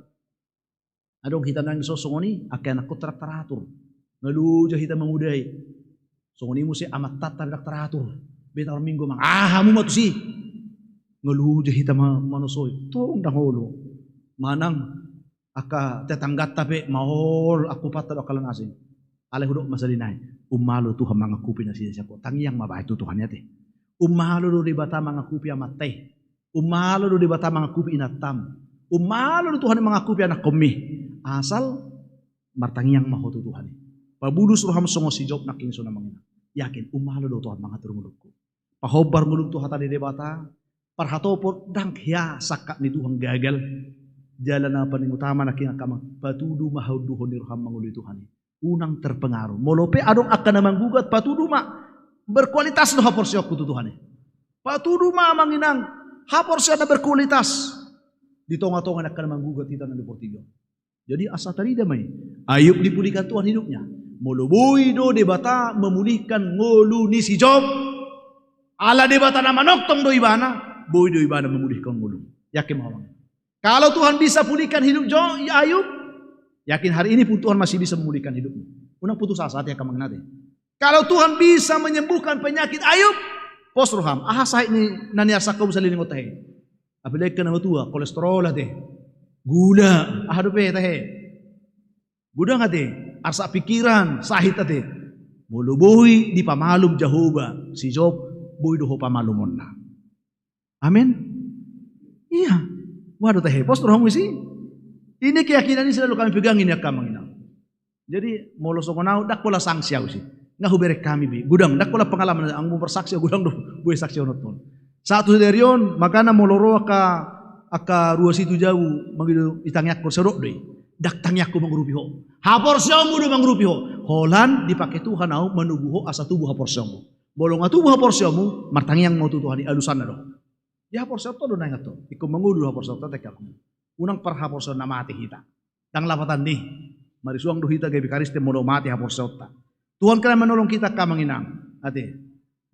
Adong hita nuaeng so songon i, angka enakkon ndang taratur. Nga loja hita mamodai. Songon i muse amantanta ndang taratur. Beta on minggu amang. Ah, hamu ma tusi. Nga loja hita ma-, manosoi. Tong ndang olo. Manang angka tetangganta pe maol angkupanta dohot angka na asing. Alai hudok ma sahali nai. Ummalo Tuhan mangangkupi nasida sian ho. Tangiang ma baen tu Tuhan i ate. Ummalo do Debata mangangkupi amanta i. Ummalo do Debata mangangkupi inantam. Ummalo do Tuhan i mangangkupi anakkonmi. Asal martangiang ma ho tu Tuhan i. Pabulus roham songon si Job nangkin songon i amang inang. Yakin, ummalo do Tuhan mangatur ngolungku. Pahombar ngolum tu hata ni Debata, parhatopot ndang hea sangkap ni Tuhan gagal. Jala na paling utama nangkin angka amang, patudu ma haunduhon ni roham mangoloi Tuhan i. Unang terpengaruh. Molo pe adong angka na manggugat, patudu ma. Berkualitas do haporseaonku tu Tuhan i. Patudu ma amang inang, haporseaon na berkualitas. Di tonga-tonga ni angka na manggugat hita na di portibi on. Jadi asa tarida ma i. Ayub dipulihkan Tuhan hidupnya. Molo boi do Debata memulihkan ngolu ni si Job. Ala Debata na manongtong do ibana, boi do ibana memulihkan ngolu. Yakin ma ho amang. Kalau Tuhan bisa pulihkan hidup Jo-, Ayub, yakin hari ini pun Tuhan masih bisa memulihkan hidupmu. Unang putus asa, ate angka amang inang ate. Kalau Tuhan bisa menyembuhkan penyakit Ayub, pos roham, aha sahit ni na niarsak hamu saleleng on tahe. Apalagi angka na matua, kolesterol ate. Gula, aha dope tahe. Godang ate, arsak pikiran, sahit ate. Molo boi dipamalum Jahowa si Job, boi do ho pamalumonna. Amin. Iya. Waduh, tahe, pos roham disi. Ini keyakinan ini selalu kami pegang ini, angka amang inang. Jadi molo songon ahu, ndang pola sanksi ahu disi. Nga hubereng hami be. Godang, ndang pola pengalaman, anggo bersaksi godang do boi saksi on nonton. Satu sadari on, makana molo ro angka, angka ruas i tu jabu, mangido, itangiangkon sadok do i. Ndang tangiangku mangurupi ho. Haporseaonmu do mangurupi ho. Holan dipake Tuhan ahu manogu ho asa tubu haporseaonmu. Molo nga tubu haporseaonmu, martangiang ma ho tu Tuhan i, alusanna do. Di haporseaonta do na ingat ho. Ingkon mangolu haporseaonta, ate angka amang. Unang parhaporseaon na mate hita. Ndang lapatan ni. Marisuang do hita gabe Kristen molo mate haporseaonta. Tuhan kan manolong hita angka amang inang. Ate.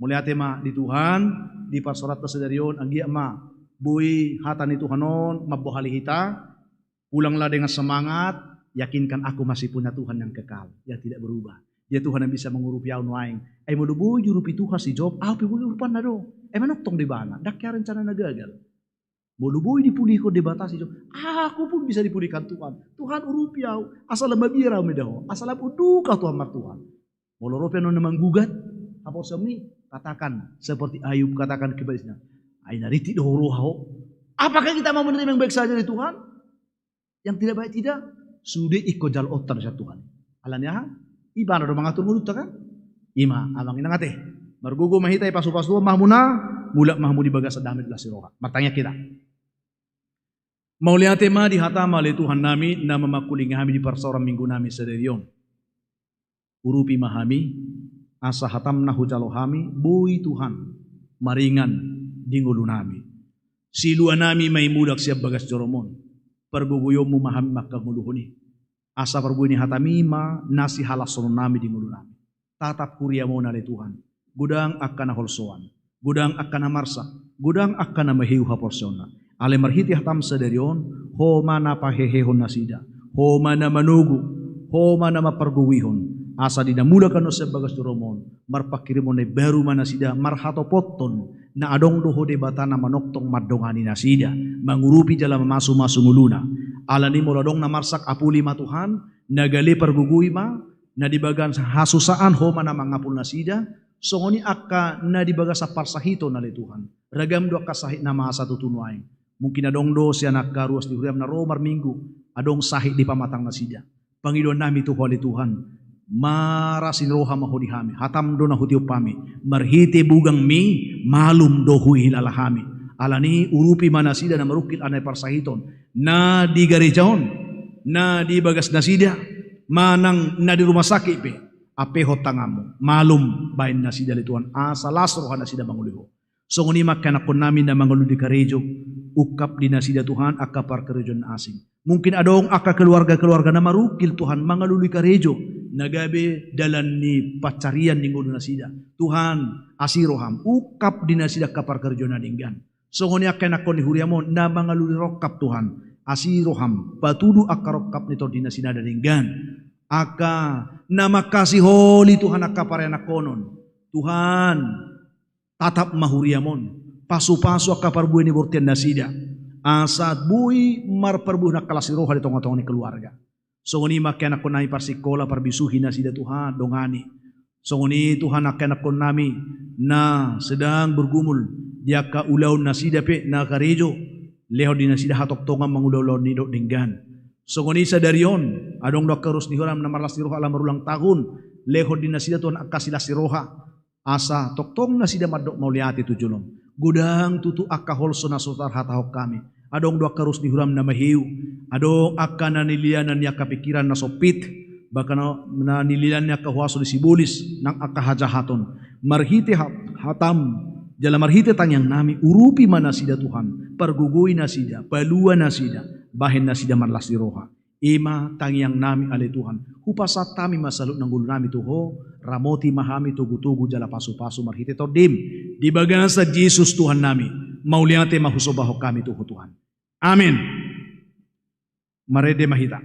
Mauliate ma di Tuhan, di parsaoranta sadari on, anggiat ma boi hata ni Tuhan on mambohali hita. Pulanglah dengan semangat, yakinkan aku masih punya Tuhan yang kekal, yang tidak berubah. Dia Tuhan yang bisa mengurupi ahu nuaeng, Ai molo boi diurupi Tuhan si Job, ahu pe boi urupanna do. Ai manongtong do ibana, ndang hea rencana na gagal. Molo boi dipulihon Debata si Job, ahu pun bisa dipulihkan Tuhan. Tuhan, urupi ahu, asa lam mabiar ahu meda Ho, asa lam unduk ahu Tuhan martuhan. Molo ro pe annon na manggugat haporseaonmi, katakan seperti Ayub, katakan kepada Tuhan, ai na rintik do Ho roha Ho. Apakah kita mau menerima yang baik saja dari Tuhan? Yang tidak baik tidak, sude ingkon jaloonta do sian Tuhan. Alani aha? Ibana do mangatur ngolunta kan? Ima amang inang ate. Margogo ma hita, dipasu-pasu Tuhan ma hamuna, mulak ma hamu di bagasan dame dohot las ni roha. Martangiang hita. Mauliate ma di hataM ale Tuhannami, na mamangkulingi hami di parsaoran minggunami sadari on. Urupi ma hami, asa hataM na hujalo hami, boi Tuhan, maringan di ngolunami. Siluanami ma i mulak sian bagas joroM on, pargogoionMu ma hami manghangoluhon i. Asa parbue ni hataMi ma na sihalashononnami di ngolunami. Tatap huriaMon ale Tuhan, godang angka na holsoan, godang angka na marsak, godang angka na maheu haporseaonna. Alai marhite hataM sadari on, Ho ma na pahehehon nasida, Ho ma na manogu, Ho ma na mampargogoihon, asa di na mulak annon sian bagas joroM on, marpanghirimon na imbaru ma nasida marhatopothon na adong do Ho Debata na manongtong mandongani nasida, mangurupi jala mamasu-masu ngoluna. Alani molo adong na marsak, apuli ma Tuhan, na gale pargogoi ma, na di bagas hasusaan Ho ma na mangapul nasida, songon i angka na di bagasan parsahiton ale Tuhan. Ragam do angka sahit na masa tutu nuaeng. Mungkin adong do sian angka ruas ni huriaM na ro marminggu, adong sahit di pamatang nasida. Pangidoannami tu Ho ale Tuhan, marlas ni roha ma Ho di hami, hataM do na hutiop hami, marhite bugangMi malum do huhilala hami. Alani urupi ma nasida na marungkil, na di parsahiton, na di gareja on, na di bagas nasida, manang na di rumah sakit pe, ampehon tanganMu, malum baen nasida ale Tuhan, asa las roha nasida mangoloi Ho. Songon i ma angka ianakkonnami na mangalului karejo, ungkap di nasida Tuhan angka parkarejoan na asing. Mungkin adong angka keluarga-keluarga na marungkil Tuhan mangalului karejo, na gabe dalan ni pansarian ni ngolu nasida. Tuhan, asi rohaM, ungkap di nasida angka parkarejoan na denggan. Songon i angka ianakkon ni huriaM on na mangalului rongkap Tuhan, asi rohaM, patudu angka rongkap ni tondi nasida na denggan. Angka na mangkasiholi Tuhan angka parianakkonon. Tuhan, tatap ma huriaM on, pasu-pasu angka parbue ni bortian nasida, asa boi marparbuehon angka las ni roha di tonga-tonga ni keluarga. Songon i ma angka ianakkonnami parsikola, parbisuhi nasida Tuhan, dongani. Songon i Tuhan angka ianakkonnami na sedang bergumul di angka ulaon nasida pe na karejo, lehon di nasida hatongtongan mangula ulaon ni dok denggan. Songon i sadari on, adong do angka ruas ni huriaM na marlas ni roha ala marulang tahun, lehon di nasida Tuhan angka silas ni roha. Asa tongtong nasida mandok mauliate tu joloM. Godang tutu angka holso na so tarhatahon hami. Adong do angka ruas ni huriaM na maheu. Adong angka na nililianan ni angka pingkiran na sompit. Bahkan na, na nililianan ni angka huaso ni sibolis, nang angka hajahaton. Marhite ha-, hataM, jala marhite tangiangnami, urupi ma nasida Tuhan. Pargogoi nasida, palua nasida, bahen nasida marlas ni roha. I ma tangiangnami ale Tuhan, hupasahat hami ma saluhutna ngolunami tu Ho, ramoti ma hami togu-togu jala pasu-pasu marhite TondiM, di bagasan Jesus Tuhannami, mauliate ma husombahon hami tu Ho Tuhan. Amin. Marende ma hita.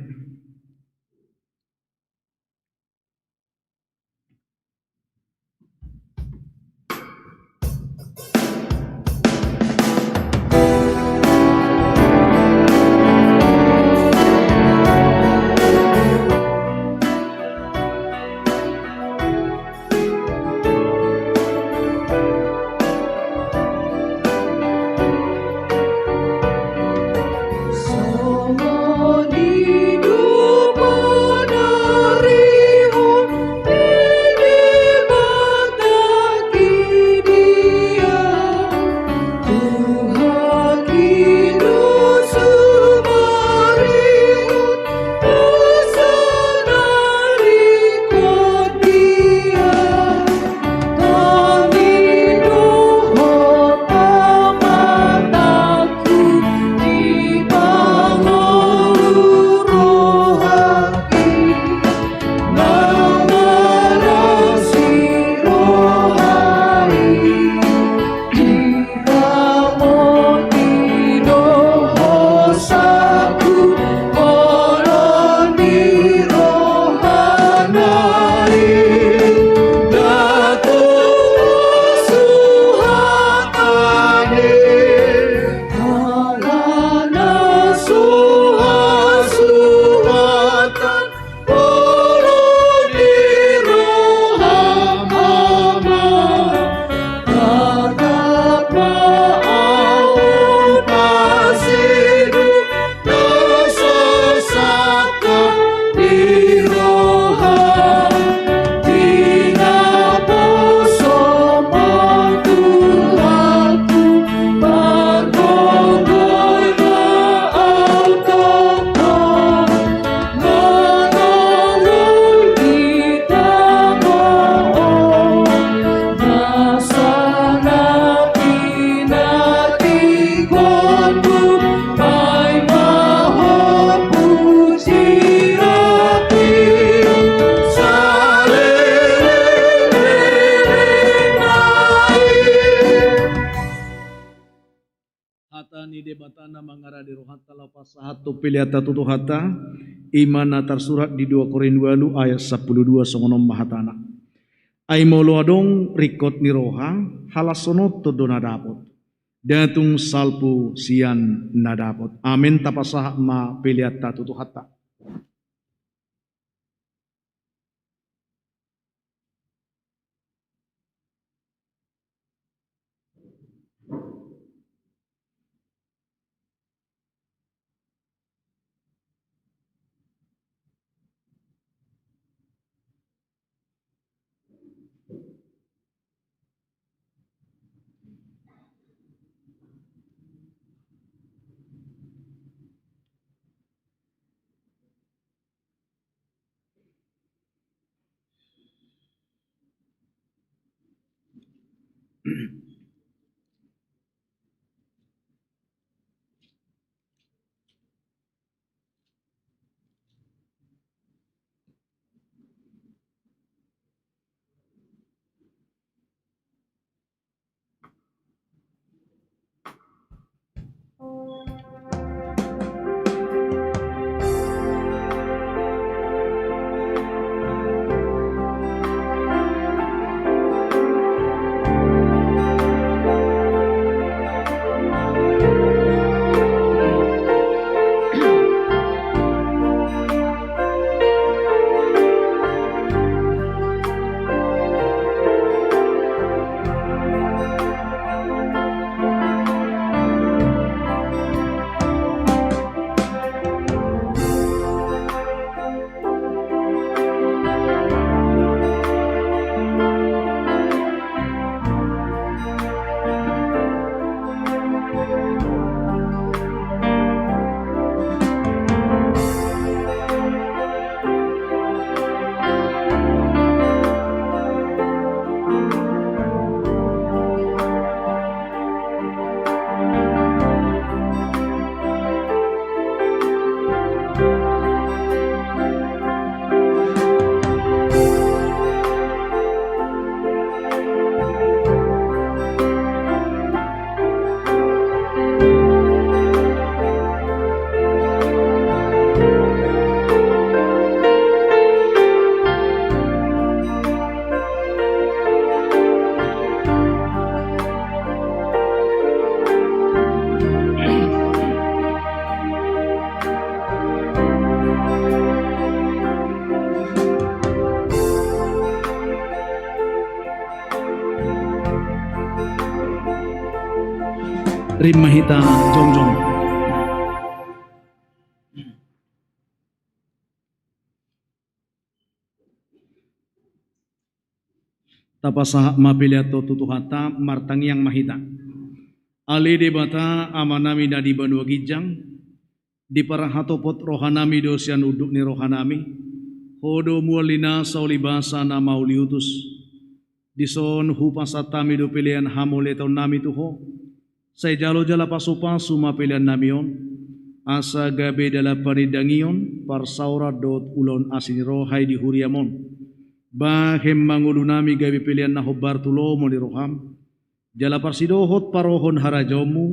Debata na mangarade rohanta laho pasahat tu peleanta tu Tuhanta, i ma na tarsurat di dua Korin ualu ayat sampulu dua, songon on ma hatana. Ai molo adong ringkot ni roha, halashononhon do na dapot. Nda tung salpu sian na dapot. Amen. Tapasahat ma peleanta tu Tuhanta. Rap ma hita jongjong. Tapasahat ma pelean tu Tuhanta, martangiang ma hita. Ale Debata, Amanami na di banua ginjang, diparhatopot rohanami do sian unduk ni rohanami, Ho do mual ni nasa ualibasa na mauliutus. Dison hupasahat hami do pelean hamauliatennami tu Ho. Sai jalo jala pasupasu ma peleannami on, asa gabe dalan panindangion, parsaoran dohot ulaon asi ni roha i di huriam on. Bahen ma ngolunami gabe pelean na hombar tu lomo ni roham, jala parsidohot parohon harajaonmu,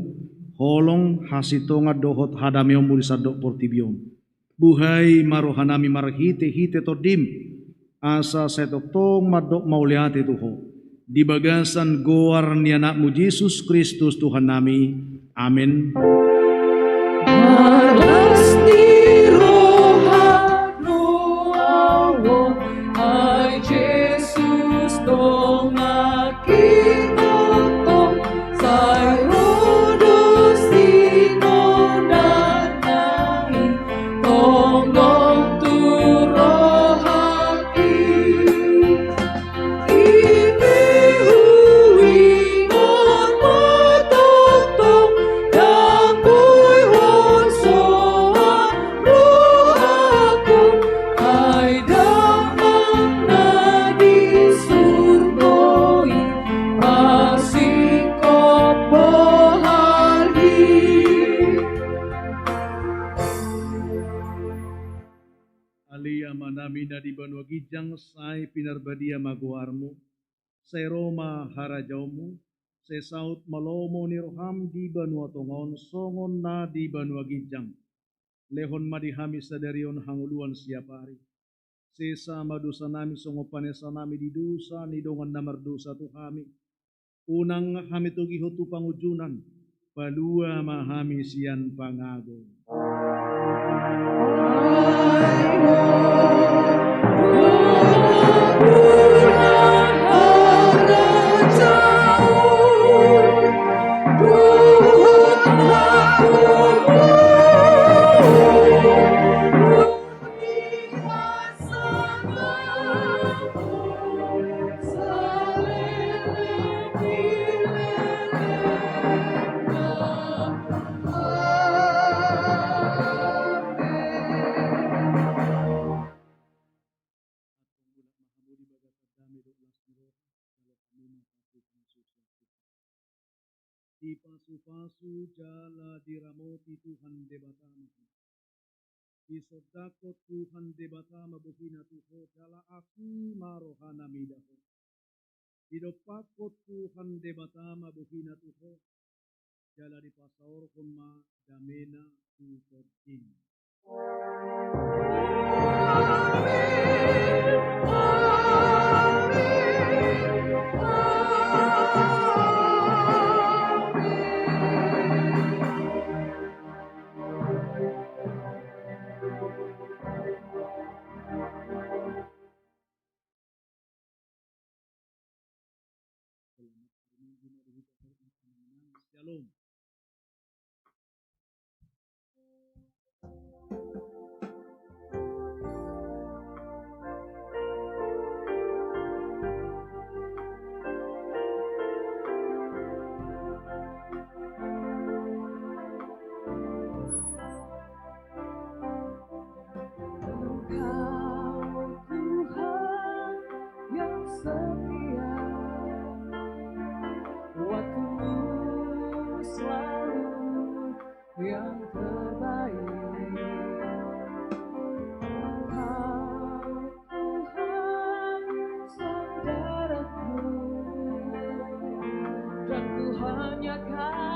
holong, hasintongan dohot hadameonmu di sandok portibi on. Buhai ma rohanami marhitehite Tondim, asa sai tongtong mandok mauliate tu Ho, di bagasan goar ni Anakmu Jesus Kristus Tuhannami. Amen. Marlas ni roha do ahu on, ai Jesus dongan. Sai ro do sinondalna i, tongtong tu rohangki. Ise huingot ma tongtong, ndang boi holsoan rohangku, ai Damang na di surgo i, pasingkop bohal i. Ale Amanami na di banua ginjang, sai pinarbadia ma goarmu. Sai ro ma harajaonmu, Sai saut ma lomo ni roham di banua tonga on songon na di banua ginjang. Lehon ma di hami sadari on hangoluan siapari. Sesa ma dosanami songon panesanami di dosa ni dongan na mardosa tu hami. Unang hami togihon tu pangunjunan, palua ma hami sian pangago. Dipasupasu jala diramoti Tuhan Debata ma ho. Disondangkon Tuhan Debata ma bohina tu ho jala asi ma rohana mida ho. Didompakkon Tuhan Debata ma bohina tu ho jala dipasaorhon ma damena tu tondim. Shalom. Engkau Tuhan yang setia, waktumu selalu yang terbaik. Engkau Tuhan, saudaraku, dan ku hanya kau